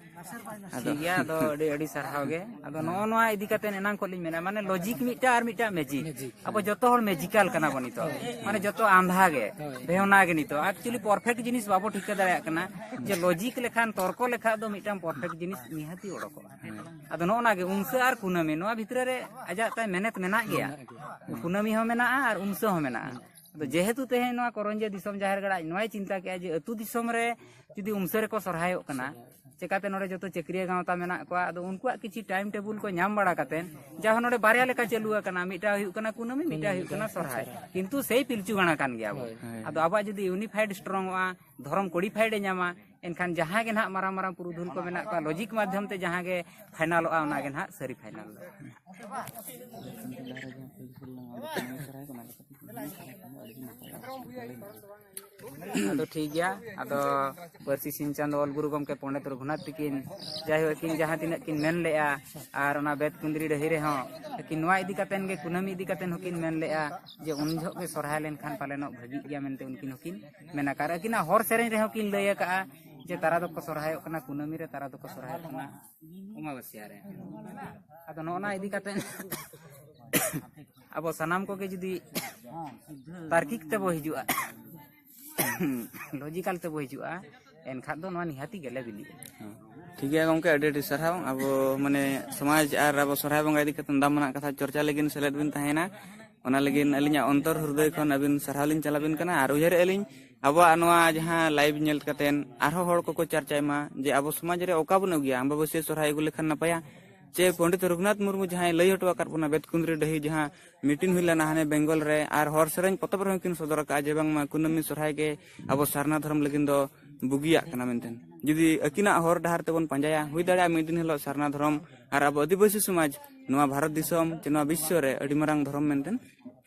ᱟᱫᱚ ᱴᱷᱤᱠ ᱜᱮᱭᱟ, ᱟᱫᱚ ᱟᱹᱰᱤ ᱟᱹᱰᱤ ᱥᱟᱨᱦᱟᱣ ᱜᱮ᱾ ᱟᱫᱚ ᱱᱚᱜᱼᱚ ᱱᱚᱣᱟ ᱤᱫᱤ ᱠᱟᱛᱮ ᱮᱱᱟᱝ ᱠᱷᱚᱱ ᱞᱤᱧ ᱢᱮᱱᱟ, ᱢᱟᱱᱮ ᱞᱚᱡᱤᱠ ᱢᱤᱫᱴᱟᱝ ᱟᱨ ᱢᱤᱫᱴᱟᱝ ᱢᱮᱡᱤᱠ᱾ ᱢᱮᱡᱤᱠ᱾ ᱟᱵᱚ ᱡᱚᱛᱚ ᱦᱚᱲ ᱢᱮᱡᱤᱠᱟᱞ ᱠᱟᱱᱟ ᱵᱚᱱ ᱱᱤᱛᱚᱜ᱾ ᱦᱳᱭ᱾ ᱢᱟᱱᱮ ᱡᱚᱛᱚ ᱟᱸᱫᱷᱟ ᱜᱮ, ᱦᱳᱭ᱾ ᱵᱮᱦᱚᱱᱟ ᱜᱮ ᱱᱤᱛᱚᱜ᱾ ᱮᱠᱪᱩᱭᱮᱞᱤ ᱯᱟᱨᱯᱷᱮᱠᱴ ᱡᱤᱱᱤᱥ ᱵᱟᱵᱚ ᱴᱷᱤᱠᱟᱹ ᱫᱟᱲᱮᱭᱟᱜ ᱠᱟᱱᱟ ᱡᱮ ᱞᱚᱡᱤᱠ ᱞᱮᱠᱷᱟᱱ, ᱛᱚᱨᱠᱚ ᱞᱮᱠᱷᱟᱱ ᱫᱚ ᱢᱤᱫᱴᱟᱝ ᱯᱟᱨᱯᱷᱮᱠᱴ ᱡᱤᱱᱤᱥ ᱱᱤᱦᱟᱹᱛᱤ ᱚᱰᱚᱠᱚᱜᱼᱟ᱾ ᱦᱳᱭ᱾ ᱟᱫᱚ ᱱᱚᱜᱼᱚ ᱱᱟ ᱜᱮ ᱩᱢᱥᱟᱹ ᱟᱨ ᱠᱩᱱᱟᱹᱢᱤ, ᱱᱚᱣᱟ ᱵᱷᱤᱛᱨᱤ ᱨᱮ ᱟᱡᱟᱜ ᱛᱟᱭ ᱢᱮᱦᱱᱮᱛ ᱢᱮᱱᱟᱜ ᱜᱮᱭᱟ᱾ ᱢᱮᱱᱟᱜ ᱜᱮᱭᱟ᱾ ᱠᱩᱱᱟᱹᱢᱤ ᱦᱚᱸ ᱢᱮᱱᱟᱜᱼᱟ ᱟᱨ ᱩᱢᱥᱟᱹ ᱦᱚᱸ ᱢᱮᱱᱟᱜᱼᱟ᱾ ᱟᱫᱚ ᱡᱮᱦᱮᱛᱩ ᱛᱮᱦᱮᱧ ᱱᱚᱣᱟ ᱠᱚᱨᱚᱧᱡᱤᱭᱟᱹ ᱫᱤᱥᱚᱢ ᱡᱟᱦᱮᱨ ᱜᱟᱲ ᱟᱡ ᱱᱚᱣᱟᱭ ᱪᱤᱱᱛᱟ ᱠᱮᱜᱼᱟ ᱡᱮ ᱟᱹᱛᱩ ᱫᱤᱥᱚᱢ ᱨᱮ ᱡᱩᱫᱤ ᱩᱢᱥᱟᱹ ᱨᱮᱠᱚ ᱥᱚᱨᱦᱟᱭᱚᱜ ᱠᱟᱱᱟ, ᱪᱮᱠᱟᱛᱮ ᱱᱚᱰᱮ ᱡᱚᱛᱚ ᱪᱟᱹᱠᱨᱤᱭᱟᱹ ᱜᱟᱶᱛᱟ ᱢᱮᱱᱟᱜ ᱠᱚᱣᱟ, ᱟᱫᱚ ᱩᱱᱠᱩᱣᱟᱜ ᱠᱤᱪᱷᱤ ᱴᱟᱭᱤᱢ ᱴᱮᱵᱩᱞ ᱠᱚ ᱧᱟᱢ ᱵᱟᱲᱟ ᱠᱟᱛᱮ, ᱡᱟᱦᱟᱸ ᱱᱚᱰᱮ ᱵᱟᱨᱭᱟ ᱞᱮᱠᱟ ᱪᱟᱹᱞᱩ ᱟᱠᱟᱱᱟ, ᱢᱤᱫᱴᱟᱝ ᱦᱩᱭᱩᱜ ᱠᱟᱱᱟ ᱠᱩᱱᱟᱹᱢᱤ, ᱢᱤᱫᱴᱟᱝ ᱦᱩᱭᱩᱜ ᱠᱟᱱᱟ ᱥᱚᱨᱦᱟᱭ, ᱠᱤᱱᱛᱩ ᱥᱮᱭ ᱯᱤᱞᱪᱩ ᱜᱟᱲᱟ ᱠᱟᱱ ᱜᱮᱭᱟ ᱵᱚ᱾ ᱦᱳᱭ᱾ ᱟᱫᱚ ᱟᱵᱚᱣᱟᱜ ᱡᱩᱫᱤ ᱤᱭᱩᱱᱤᱯᱷᱟᱭᱤᱰ ᱥᱴᱨᱚᱝ ᱚᱜᱼᱟ, ᱫᱷᱚᱨᱚᱢ ᱠᱳᱰᱤᱯᱷᱟᱭᱤᱰ ᱮ ᱧᱟᱢᱟ, ᱮᱱᱠᱷᱟᱱ ᱡᱟᱦᱟᱸ ᱜᱮ ᱱᱟᱦᱟᱜ ᱢᱟᱨᱟᱝ ᱢᱟᱨᱟᱝ ᱯᱩᱨᱩᱫᱷᱩᱞ ᱠᱚ ᱢᱮᱱᱟᱜ ᱠᱚᱣᱟ, ᱞᱚᱡᱤᱠ ᱢᱟᱫᱽᱫᱷᱚᱢ ᱛᱮ ᱡᱟᱦᱟᱸ ᱜᱮ ᱯᱷᱟᱭᱱᱟᱞᱚᱜᱼᱟ, ᱚᱱᱟ ᱜᱮ ᱱᱟᱦᱟᱜ ᱥᱟᱹᱨᱤ ᱯᱷᱟᱭᱱᱟᱞ ᱫᱚ᱾ ᱟᱫᱚ ᱴᱷᱤᱠ ᱜᱮᱭᱟ᱾ ᱟᱫᱚ ᱯᱟᱹᱨᱥᱤ ᱥᱤᱧ ᱪᱟᱸᱫᱚ ᱚᱞ ᱜᱩᱨᱩ ᱜᱚᱢᱠᱮ ᱯᱚᱱᱰᱤᱛ ᱨᱚᱜᱷᱩᱱᱟᱛᱷ ᱛᱤᱠᱤᱱ ᱡᱟᱭᱦᱳᱠ ᱟᱹᱠᱤᱱ ᱡᱟᱦᱟᱸ ᱛᱤᱱᱟᱹᱜ ᱠᱤᱱ ᱢᱮᱱ ᱞᱮᱜᱼᱟ, ᱟᱨ ᱚᱱᱟ ᱵᱮᱫ ᱠᱩᱸᱫᱽᱨᱤ ᱰᱟᱹᱦᱤ ᱨᱮᱦᱚᱸ ᱟᱹᱠᱤᱱ ᱱᱚᱣᱟ ᱤᱫᱤ ᱠᱟᱛᱮᱱ ᱜᱮ, ᱠᱩᱱᱟᱹᱢᱤ ᱤᱫᱤ ᱠᱟᱛᱮᱱ ᱦᱚᱸᱠᱤᱱ ᱢᱮᱱ ᱞᱮᱜᱼᱟ ᱡᱮ ᱩᱱ ᱡᱚᱦᱚᱜ ᱜᱮ ᱥᱚᱨᱦᱟᱭ ᱞᱮᱱᱠᱷᱟᱱ ᱯᱟᱞᱮᱱᱚᱜ ᱵᱷᱟᱹᱜᱤᱜ ᱜᱮᱭᱟ ᱢᱮᱱᱛᱮ ᱩᱱᱠᱤᱱ ᱦᱚᱸᱠᱤᱱ ᱢᱮᱱ ᱟᱠᱟᱫᱼᱟ᱾ ᱟᱨ ᱟᱹᱠᱤᱱᱟᱜ ᱦᱚᱨ ᱥᱮᱨᱮᱧ ᱨᱮᱦᱚᱸ ᱠᱤᱱ ᱞᱟᱹᱭ ᱟᱠᱟᱫᱼᱟ ᱡᱮ ᱛᱟᱨᱟ ᱫᱚᱠᱚ ᱥᱚᱨᱦᱟᱭᱚᱜ ᱠᱟᱱᱟ ᱠᱩᱱᱟᱹᱢᱤ ᱨᱮ, ᱛᱟᱨᱟ ᱫᱚᱠᱚ ᱥᱚᱨᱦᱟᱭᱚᱜ ᱠᱟᱱᱟ ᱚᱢᱟᱵᱟᱥᱭᱟ ᱨᱮ᱾ ᱟᱫᱚ ᱱᱚᱜᱼᱚ ᱱᱟ ᱤᱫᱤ ᱠᱟᱛᱮ ᱟᱵᱚ ᱥᱟᱱᱟᱢ ᱠᱚᱜᱮ ᱡᱩᱫᱤ ᱛᱟᱨᱠᱤᱠ ᱛᱮᱵᱚ ᱦᱤᱡᱩᱜᱼᱟ, ᱞᱚᱡᱤᱠᱟᱞ ᱛᱮᱵᱚ ᱦᱤᱡᱩᱜᱼᱟ, ᱮᱱᱠᱷᱟᱱ ᱫᱚ ᱱᱚᱣᱟ ᱱᱤᱦᱟᱹᱛᱤ ᱜᱮᱞᱮ ᱵᱤᱞᱤᱜᱼᱟ᱾ ᱴᱷᱤᱠ ᱜᱮᱭᱟ ᱜᱚᱢᱠᱮ, ᱟᱹᱰᱤ ᱟᱹᱰᱤ ᱥᱟᱨᱦᱟᱣ᱾ ᱟᱵᱚ ᱢᱟᱱᱮ ᱥᱚᱢᱟᱡᱽ ᱟᱨ ᱟᱵᱚ ᱥᱚᱨᱦᱟᱭ ᱵᱚᱸᱜᱟ ᱤᱫᱤ ᱠᱟᱛᱮ ᱫᱟᱢᱟᱱᱟᱜ ᱠᱟᱛᱷᱟ ᱪᱚᱨᱪᱟ ᱞᱟᱹᱜᱤᱫ ᱥᱮᱞᱮᱫ ᱵᱤᱱ ᱛᱟᱦᱮᱸᱭᱮᱱᱟ, ᱚᱱᱟ ᱞᱟᱹᱜᱤᱫ ᱟᱹᱞᱤᱧᱟᱜ ᱚᱱᱛᱚᱨ ᱦᱨᱫᱚᱭ ᱠᱷᱚᱱ ᱟᱹᱵᱤᱱ ᱥᱟᱨᱦᱟᱣ ᱞᱤᱧ ᱪᱟᱞᱟᱵᱤᱱ ᱠᱟᱱᱟ᱾ ᱟᱨ ᱩᱭᱦᱟᱹᱨᱮᱫᱼᱟ ᱞᱤᱧ ᱟᱵᱚᱣᱟᱜ ᱱᱚᱣᱟ ᱡᱟᱦᱟᱸ ᱞᱟᱭᱤᱵᱷ ᱧᱮᱞ ᱠᱟᱛᱮ ᱟᱨᱦᱚᱸ ᱦᱚᱲ ᱠᱚᱠᱚ ᱪᱟᱨᱪᱟᱭ ᱢᱟ ᱡᱮ ᱟᱵᱚ ᱥᱚᱢᱟᱡᱽ ᱨᱮ ᱚᱠᱟ ᱵᱚᱱ ᱟᱹᱜᱩᱭᱟ, ᱟᱢᱵᱟᱵᱟᱹᱥᱭᱟᱹ ᱥᱚᱨᱦᱟᱭ ᱟᱹᱜᱩ ᱞᱮᱠᱷᱟᱱ ᱱᱟᱯᱟᱭᱟ, ᱪᱮ ᱯᱚᱱᱰᱤᱛ ᱨᱚᱜᱷᱩᱱᱟᱛᱷ ᱢᱩᱨᱢᱩ ᱡᱟᱦᱟᱸᱭ ᱞᱟᱹᱭ ᱦᱚᱴᱚ ᱟᱠᱟᱫ ᱵᱚᱱᱟ ᱵᱮᱛᱠᱩᱸᱫᱽᱨᱤ ᱰᱟᱹᱦᱤ ᱡᱟᱦᱟᱸ ᱢᱤᱴᱤᱝ ᱦᱩᱭ ᱞᱮᱱᱟ ᱦᱟᱱᱮ ᱵᱮᱝᱜᱚᱞ ᱨᱮ, ᱟᱨ ᱦᱚᱲ ᱥᱮᱨᱮᱧ ᱯᱚᱛᱚᱵ ᱨᱮᱦᱚᱸ ᱠᱤᱱ ᱥᱚᱫᱚᱨ ᱟᱠᱟᱫᱼᱟ ᱡᱮ ᱵᱟᱝᱢᱟ ᱠᱩᱱᱟᱹᱢᱤ ᱥᱚᱨᱦᱟᱭ ᱜᱮ ᱟᱵᱚ ᱥᱟᱨᱱᱟ ᱫᱷᱚᱨᱚᱢ ᱞᱟᱹᱜᱤᱫ ᱫᱚ ᱵᱩᱜᱤᱭᱟᱜ ᱠᱟᱱᱟ ᱢᱮᱱᱛᱮ᱾ ᱡᱩᱫᱤ ᱟᱹᱠᱤᱱᱟᱜ ᱦᱚᱨ ᱰᱟᱦᱟᱨ ᱛᱮᱵᱚᱱ ᱯᱟᱸᱡᱟᱭᱟ, ᱦᱩᱭ ᱫᱟᱲᱮᱭᱟᱜᱼᱟ ᱢᱤᱫ ᱫᱤᱱ ᱦᱤᱞᱳᱜ ᱥᱟᱨᱱᱟ ᱫᱷᱚᱨᱚᱢ ᱟᱨ ᱟᱵᱚ ᱟᱹᱫᱤᱵᱟᱹᱥᱤ ᱥᱚᱢᱟᱡᱽ ᱱᱚᱣᱟ ᱵᱷᱟᱨᱚᱛ ᱫᱤᱥᱚᱢ ᱪᱮ ᱱᱚᱣᱟ ᱵᱤᱥᱥᱚ ᱨᱮ ᱟᱹᱰᱤ ᱢᱟᱨᱟᱝ ᱫᱷᱚᱨᱚᱢ ᱢᱮᱱᱛᱮ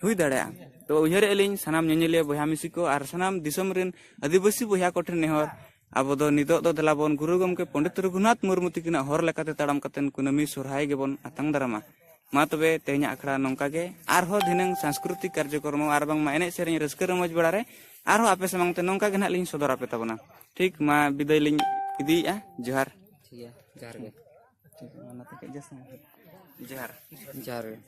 ᱦᱩᱭ ᱫᱟᱲᱮᱭᱟᱜᱼᱟ᱾ ᱛᱚ ᱩᱭᱦᱟᱹᱨᱮᱫᱼᱟ ᱞᱤᱧ ᱥᱟᱱᱟᱢ ᱧᱮᱧᱮᱞᱤᱭᱟᱹ ᱵᱚᱭᱦᱟ ᱢᱤᱥᱤ ᱠᱚ ᱟᱨ ᱥᱟᱱᱟᱢ ᱫᱤᱥᱚᱢ ᱨᱮᱱ ᱟᱹᱫᱤᱵᱟᱹᱥᱤ ᱵᱚᱭᱦᱟ ᱠᱚᱴᱷᱮᱱ ᱱᱮᱦᱚᱨ, ᱟᱵᱚ ᱫᱚ ᱱᱤᱛᱚᱜ ᱫᱚ ᱫᱮᱞᱟ ᱵᱚᱱ ᱜᱩᱨᱩ ᱜᱚᱢᱠᱮ ᱯᱚᱱᱰᱤᱛ ᱨᱚᱜᱷᱩᱱᱟᱛᱷ ᱢᱩᱨᱢᱩ ᱛᱤᱠᱤᱱᱟᱜ ᱦᱚᱨ ᱞᱮᱠᱟᱛᱮ ᱛᱟᱲᱟᱢ ᱠᱟᱛᱮᱱ ᱠᱩᱱᱟᱹᱢᱤ ᱥᱚᱨᱦᱟᱭ ᱜᱮᱵᱚᱱ ᱟᱛᱟᱝ ᱫᱟᱨᱟᱢᱟ᱾ ᱢᱟ ᱛᱚᱵᱮ ᱛᱮᱦᱮᱧᱟᱜ ᱟᱠᱷᱲᱟ ᱱᱚᱝᱠᱟ ᱜᱮ, ᱟᱨᱦᱚᱸ ᱫᱷᱤᱱᱟᱹᱝ ᱥᱟᱝᱥᱠᱨᱤᱛᱤᱠ ᱠᱟᱨᱡᱚᱠᱨᱚᱢ ᱟᱨ ᱵᱟᱝᱢᱟ ᱮᱱᱮᱡ ᱥᱮᱨᱮᱧ ᱨᱟᱹᱥᱠᱟᱹ ᱨᱚᱢᱚᱡᱽ ᱵᱮᱲᱟ ᱨᱮ ᱟᱨᱦᱚᱸ ᱟᱯᱮ ᱥᱟᱢᱟᱝ ᱛᱮ ᱱᱚᱝᱠᱟ ᱜᱮ ᱱᱟᱦᱟᱜ ᱞᱤᱧ ᱥᱚᱫᱚᱨ ᱟᱯᱮ ᱛᱟᱵᱚᱱᱟ᱾ ᱴᱷᱤᱠ, ᱢᱟ ᱵᱤᱫᱟᱹᱭ ᱞᱤᱧ ᱤᱫᱤᱭᱮᱫᱼᱟ᱾ ᱡᱚᱦᱟᱨ᱾ ᱴᱷᱤᱠ ᱜᱮᱭᱟ, ᱡᱚᱦᱟᱨ ᱜᱮ᱾ ᱴᱷᱤᱠ, ᱢᱟ ᱱᱚᱛᱮ ᱠᱟᱹᱡ ᱡᱟᱹᱥᱛᱤ ᱧᱚᱜ᱾ ᱡᱚᱦᱟᱨ᱾ ᱡᱚᱦᱟᱨ ᱜᱮ᱾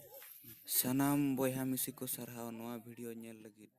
ᱥᱟᱱᱟᱢ ᱵᱚᱭᱦᱟ ᱢᱤᱥᱤ ᱠᱚ ᱥᱟᱨᱦᱟᱣ ᱱᱚᱣᱟ ᱵᱷᱤᱰᱤᱭᱳ ᱧᱮᱞ ᱞᱟᱹᱜᱤᱫ᱾